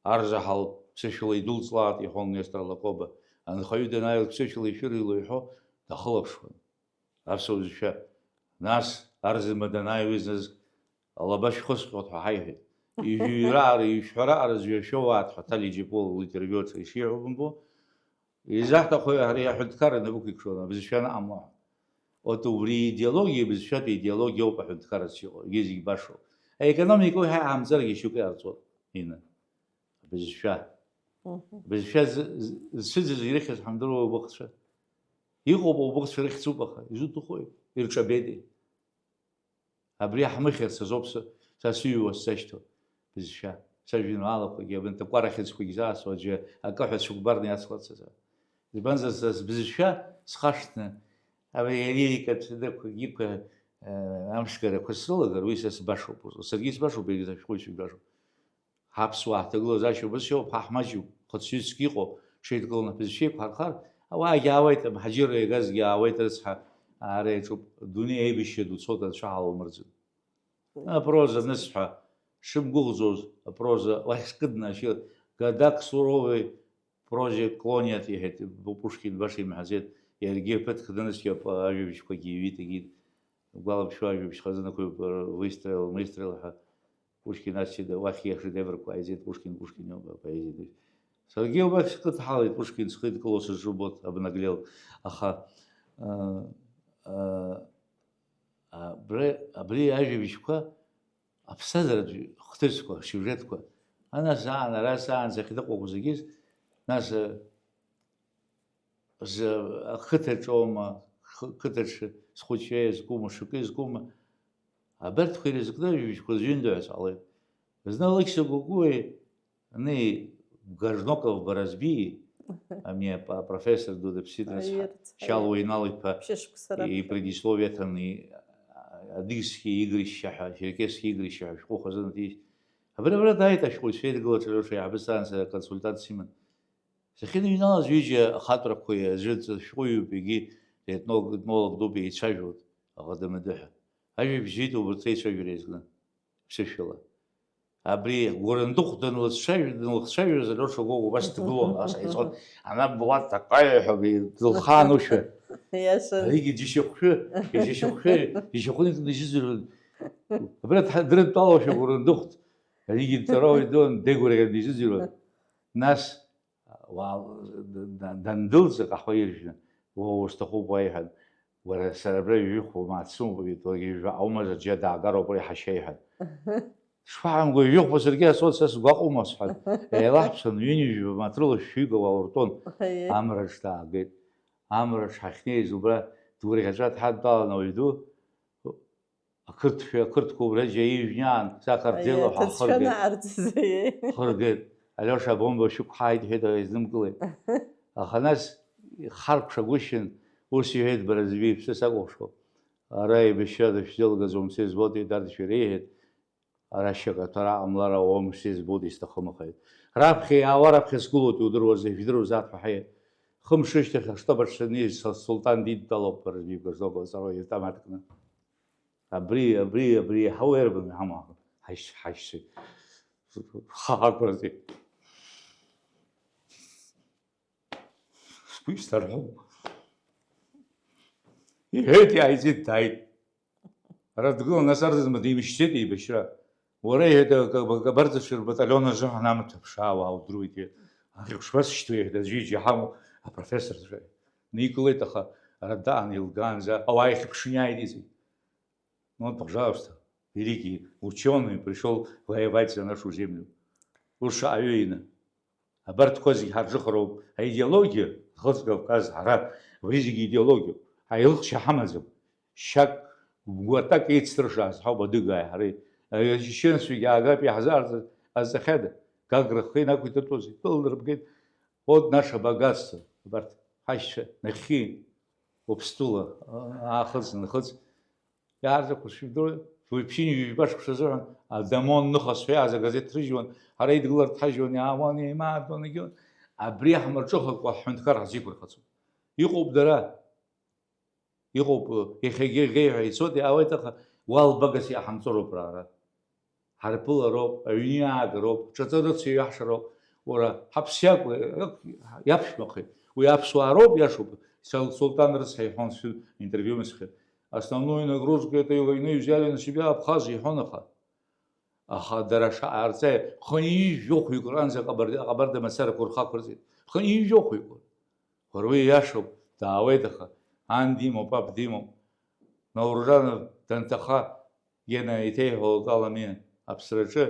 арзаҳал ԥсышәала идәылҵлааит, иҳәон Нестор Лакоба. Анхаҩы данааилак ԥсышәала ишәырыҩло иҳәо дахылаԥшуан. Аԥсуа бызшәа. Нас арзынба данааиуа знызк, алаба шәхысҟьот ҳәа ҳаиҳәеит. Ижәыҩраара, ишәҳәараара зҩашәо уааҭ ҳәа Ҭали Џьапуа линтервиу аҿы ишиҳәо бымбо, изаҳҭаху ҳара иаҳәынҭқарра инапы ықәикшон, абызшәа анаҟамло. От убри идеологиа, бызшәатәи идеологиа ауп аҳәынҭқарраҿы иҟоу, егьи зегь башоуп. Аекономика уи ҳа иҳамҵаргьы шьоук иҟарҵоит, ина. Абызшәа. Мгм. Абызшәа зы-, зы-, зцәыӡыз ирыхьыз ҳамдыруа убыхцәа. Иҟоуп убыхцәа рыхьӡуп, аха изуҭахуи? Ирҿабеитеи? Абри ҳмыхьырц азоуп са, са сыҩуа сзашьҭоу бызшәа. Сажәеинраалақәагьы, абанҭ акәара хьыӡқәагьы заасуа аӡәы акы ҳәа цәыкәбарны иацларц азы. Избанзар, са сбызшәа схашҭны, абри алирикатә дақәагьы, э, амшгарақәа срылагар, уи са сбашоуп ус. Саргьы исбашоуп, егьырҭ ашәҟәыҩҩцәагьы башоуп. Ҳаԥсуаа ҳҭагылазаашьа убас иоуп, ҳа ҳмаҷуп, хыцәҩыцк иҟоуп, шеидкыланы ҳбызшәа еиқәҳархар, ауаагьы аауеит, амҳаџьырра иагазгьы аауеит, рыцҳа, аара иаҿуп, адунеи аибашьра ду цоит, анцәа ҳалумырӡын. Апроза анысҳәа, шымгәыӷӡоз, апроза уахь скыднашьыл, Гадак Суровый проза клонит, иҳәеит Пушкин, баша имҳәаӡеит, иаргьы ԥыҭк даныцәгьоуп, ажәабжьқәагьы иҩит, егьит. Угәалаԥшәо ажәабжь хазынақәа ыҩуп, выстрел, мыстрел ҳәа. Пушкин ас ида, уахь иашедеврқәа ааизеит, Пушкин, Пушкин иоуп апоезиа ду. Саргьы убас схыдҳалеит, Пушкин схы идкыло сызҿу убоит, обнаглел. Аха, э, э, абри, абри ажәабжьқәа аԥсҭазааратә хҭысқәа, сиужетқәа, ана саан, ара саан сахьныҟәақәо зегьы, нас, э, зы ақыҭаҿоума, х-, қыҭаҿы схәыҷы иазкума, шыкы иазкума, абарҭқәа ирызкны ажәабжьқәа зҩында ҳәа сҟалеит. Зны Алықьса Гогәуеи, ани Горшноков Баразби, ами ап-, апрофессор ду дыԥсит, рыцҳа, Аирц, Шьалуа Инал-иԥа, ԥшьышықәса раԥхьа, ипредисловие аҭаны, и-, адыгский игрища ҳәа, черкесский игрища ҳәа шәҟәы хазынаҭ. Абри абра дааит ашәҟәыҩҩцәа еидгылаҿы Алиоша иаҳбысҭан, сара аконсультант симан. Сахьыныҩналаз ҩыџьа ахатәрақәеи аӡәы шәҟәыҩҩуп, егьи етнолог, етнолог дуп, еицәажәоит, аӷа дамадыҳәа. Ажәабжь зҩит убарҭ реицәажәара иазкны, ԥсышәала. Абри Гәырандыхә данлыцәажәо, данлыхцәажәоз Алиоша Гогәуа убас дгылон, ас ҟаиҵон, ана Булаҭ Такаиа ҳәа дылхаанушәа. Иашан. Аригьы џьашьахәшәы, џьашьахәшәы, џьашьахәны икны ижьызҩрын. Абра дҳа-, дрыдтәалоушәа Гәырандыхә, аригьы дҵарауаҩ дун, дегәырӷьан дижьызҩрын. Нас уа-, да-, да-, дандәылҵ, акаҳуа иржәны, уа узҭахуп уа, иҳәан, уара, сара абра ҩажәихәба мааҭ сымоуп, иҳәеит, уаргьы ҩажәа аумазар, џьа даагар ауп, уара иҳашьа, иҳәан. Шԥаҳамгои, ҩажәихәба саргьы асоур, са сгәаҟума, сҳәан, еилаҳԥсан, ҩынҩажәа матрала шәҩык ауаа уртәон. Аиеи. Амраҿ даагеит. Амраҿ ҳахьнеиз убра дгәырӷьаҵәа дҳадтәалан ауаҩ ду, Ақырҭшәа, ақырҭқәа убра џьа ижәны аан, сақарҭәеило Аиеи, ҳәа аҭыӡшәа хыргеит. Анаарҵаз, аиеи. Хыргеит. Алиоша, абомба шәықәҳааит, иҳәеит, аха изнымгылеит. Аха нас ихаркәшагәышьан, ус иҳәеит, Баразби, иԥсы сакәыхшоуп. Ара еибашьрада шәзеилгаӡом, сызбоит, иҳәеит, арҭ шәа иреиҳәеит. Ара шьакаҭәара ҟамлар ауам, сызбоит, исҭахым, аха иҳәеит. Раԥхьа иаауа, раԥхьа сгылоит, иудыруазеи, жәдыруазаап ҳәа ҳаиеит. Хымш рышьҭахь аштаб аҿы саннеиз, са-, Сулҭан дидтәалоуп, Баразби Гождоков аҵарауаҩ автоматк кны. Абри, абри, абри иаҳауеи, арбан иҳамоу? Ҳаишь-, ҳаишьцәа. Ха ақәырҵеит. Сгәы исҭарҳәом. Иҳәеит, иааиҵеит, дааит. Ара дгылан, нас арзаӡмба димышьҭит еибашьра. Уара, иҳәеит, акы-, акы-, абарҵаҿы рбаталион азыҳәан амаҭәа ԥшаауа аудыруеит, иҳәеит. Ахьхәыҷқәа шьҭуеит аӡәы иџьаҳаму апрофессорцәа. Никылеит, аха ара даан еилгаанӡа ауаа ихьыԥшын иааидиҵеит. Ну, пожалуйста, великий учёный пришёл воевать за нашу землю. Лучше аҩеины. Абарҭқәа зегь ҳарҿыхароуп. Аидеологиа, Нхыҵ Кавказ, ҳара, абри зегьы идеологиоуп. Ҳаилыхшьа ҳамаӡам. Шьак гәатак еицдыршааз ҳауп адыгааи ҳареи. Ачеченцәагьы аагап иаҳзаарц ҟазҵахьада? Гагра рхы инақәиҭыртәузеи? Кылдырбгеит. Вот наше богатство, абарҭ ҳашьцәа нахьхьи, Уаԥстәыла, аахыҵ, нахыҵ. Иаарҵақәоу шәыбдыруеи? Шәуаҩԥшьынҩажәи ҩба шықәса азыҳәан Адамон ныха сҳәеиааз агазеҭ ҭрыжьуан, ҳара идгылар дҳажьуан, иаауан, еимаадон, егьион. Абри ҳмырҿыхакәа ҳҳәынҭқар ҳзиқәырхаӡом. Иҟоуп дара. Иҟоуп, иахьагьы ӷеиҳәа ицоит, иаауеит, аха уалбагас иаҳамҵароуп раара. Ҳарԥылароуп, аҩны иаагароуп, ҿаҵа рыцу иаҳшароуп. Уара, ҳаԥсы иакәу, иаԥшәмахеит. Уи аԥсуаа роуп, иашоуп. Сул-, Султан рыцҳа иҳәон, сҩы интервиу мсхит. Основную нагрузку этой войны взяли на себя абхазы, иҳәон, аха. Аха дара шаҟа ҟарҵеи, хынҩажәи жәохәҩык ранӡа аҟабарда, аҟабарда мацарақәа рхы ақәырҵеит. Хынҩажәи жәохәҩык. Уара, уи иашоуп, даауеит, аха ан димоуп, аб димоуп. Науржанов данҭаха, Гена иҭеиҳәалак ала ами аԥсраҿы.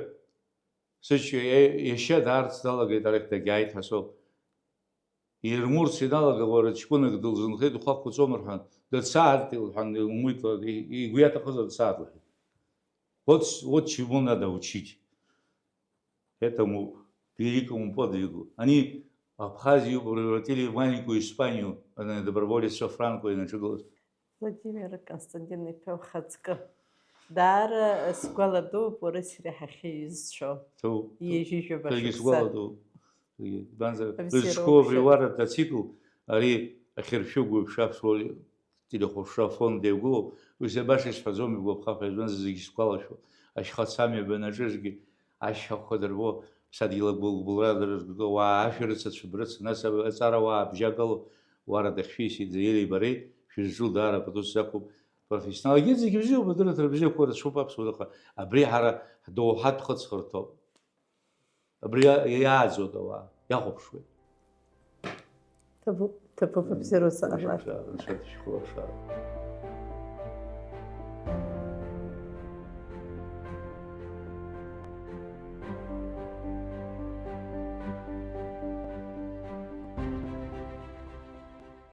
Сыҷкәын иа-, иашьа даарц далагеит, арахь дагьааит ҳәа соуп. Ирмурц иналага, уара, ҷкәынак дылзынхеит, ухы ақәуҵом рҳәан, дыцааит, лҳәан, илмуит, и-, игәы иаҭахызар дцааит, лҳәеит. Вот, вот чему надо учить. Этому великому подвигу. Они Абхазию превратили в маленькую Испанию, она доброволец Франко инаҿагылаз. Владимир Константин-иԥа ухаҵкы. Даара сгәаладууп уара сара ҳахьыҩзцәоу. Ҭоуп, ҭоуп. Ҩажәижәаба Саргьы шықәса. Сгәаладууп. Саргьы. Избанзар, Абзиара рызҿқәоу убри уаԥшыр. Уаратә ацикль, ари ахьыршәыгу еиԥш аԥсуа телехәаԥшра афонд иагәылоуп. Уи сара баша исҳәаӡом, игәаԥхап ҳәа, избанзар, зегьы исгәалашәо. Ашьхацамҩа банаҿызгьы, ашьхақәа дырбо, ԥсадгьыл агәылбылра дырызго, уаа ашәарыцацәа брыцу, нас аҵарауаа бжьагало, уара дахьшәиси Заири бареи, шәызҿу даара пату сзақәуп, профессионал. Егьырҭ зегьы бзиоуп, адырраҭара бзиақәа рацәоуп аԥсуа, аха абри ҳара ҳдоуҳатә хыҵхырҭоуп. Абри иа-, иааӡоит ауаа, иахәаԥшуеит. Ҭабуп, ҭабуп, абзиара узаҟалар. Анцәа дышәхылаԥшаара.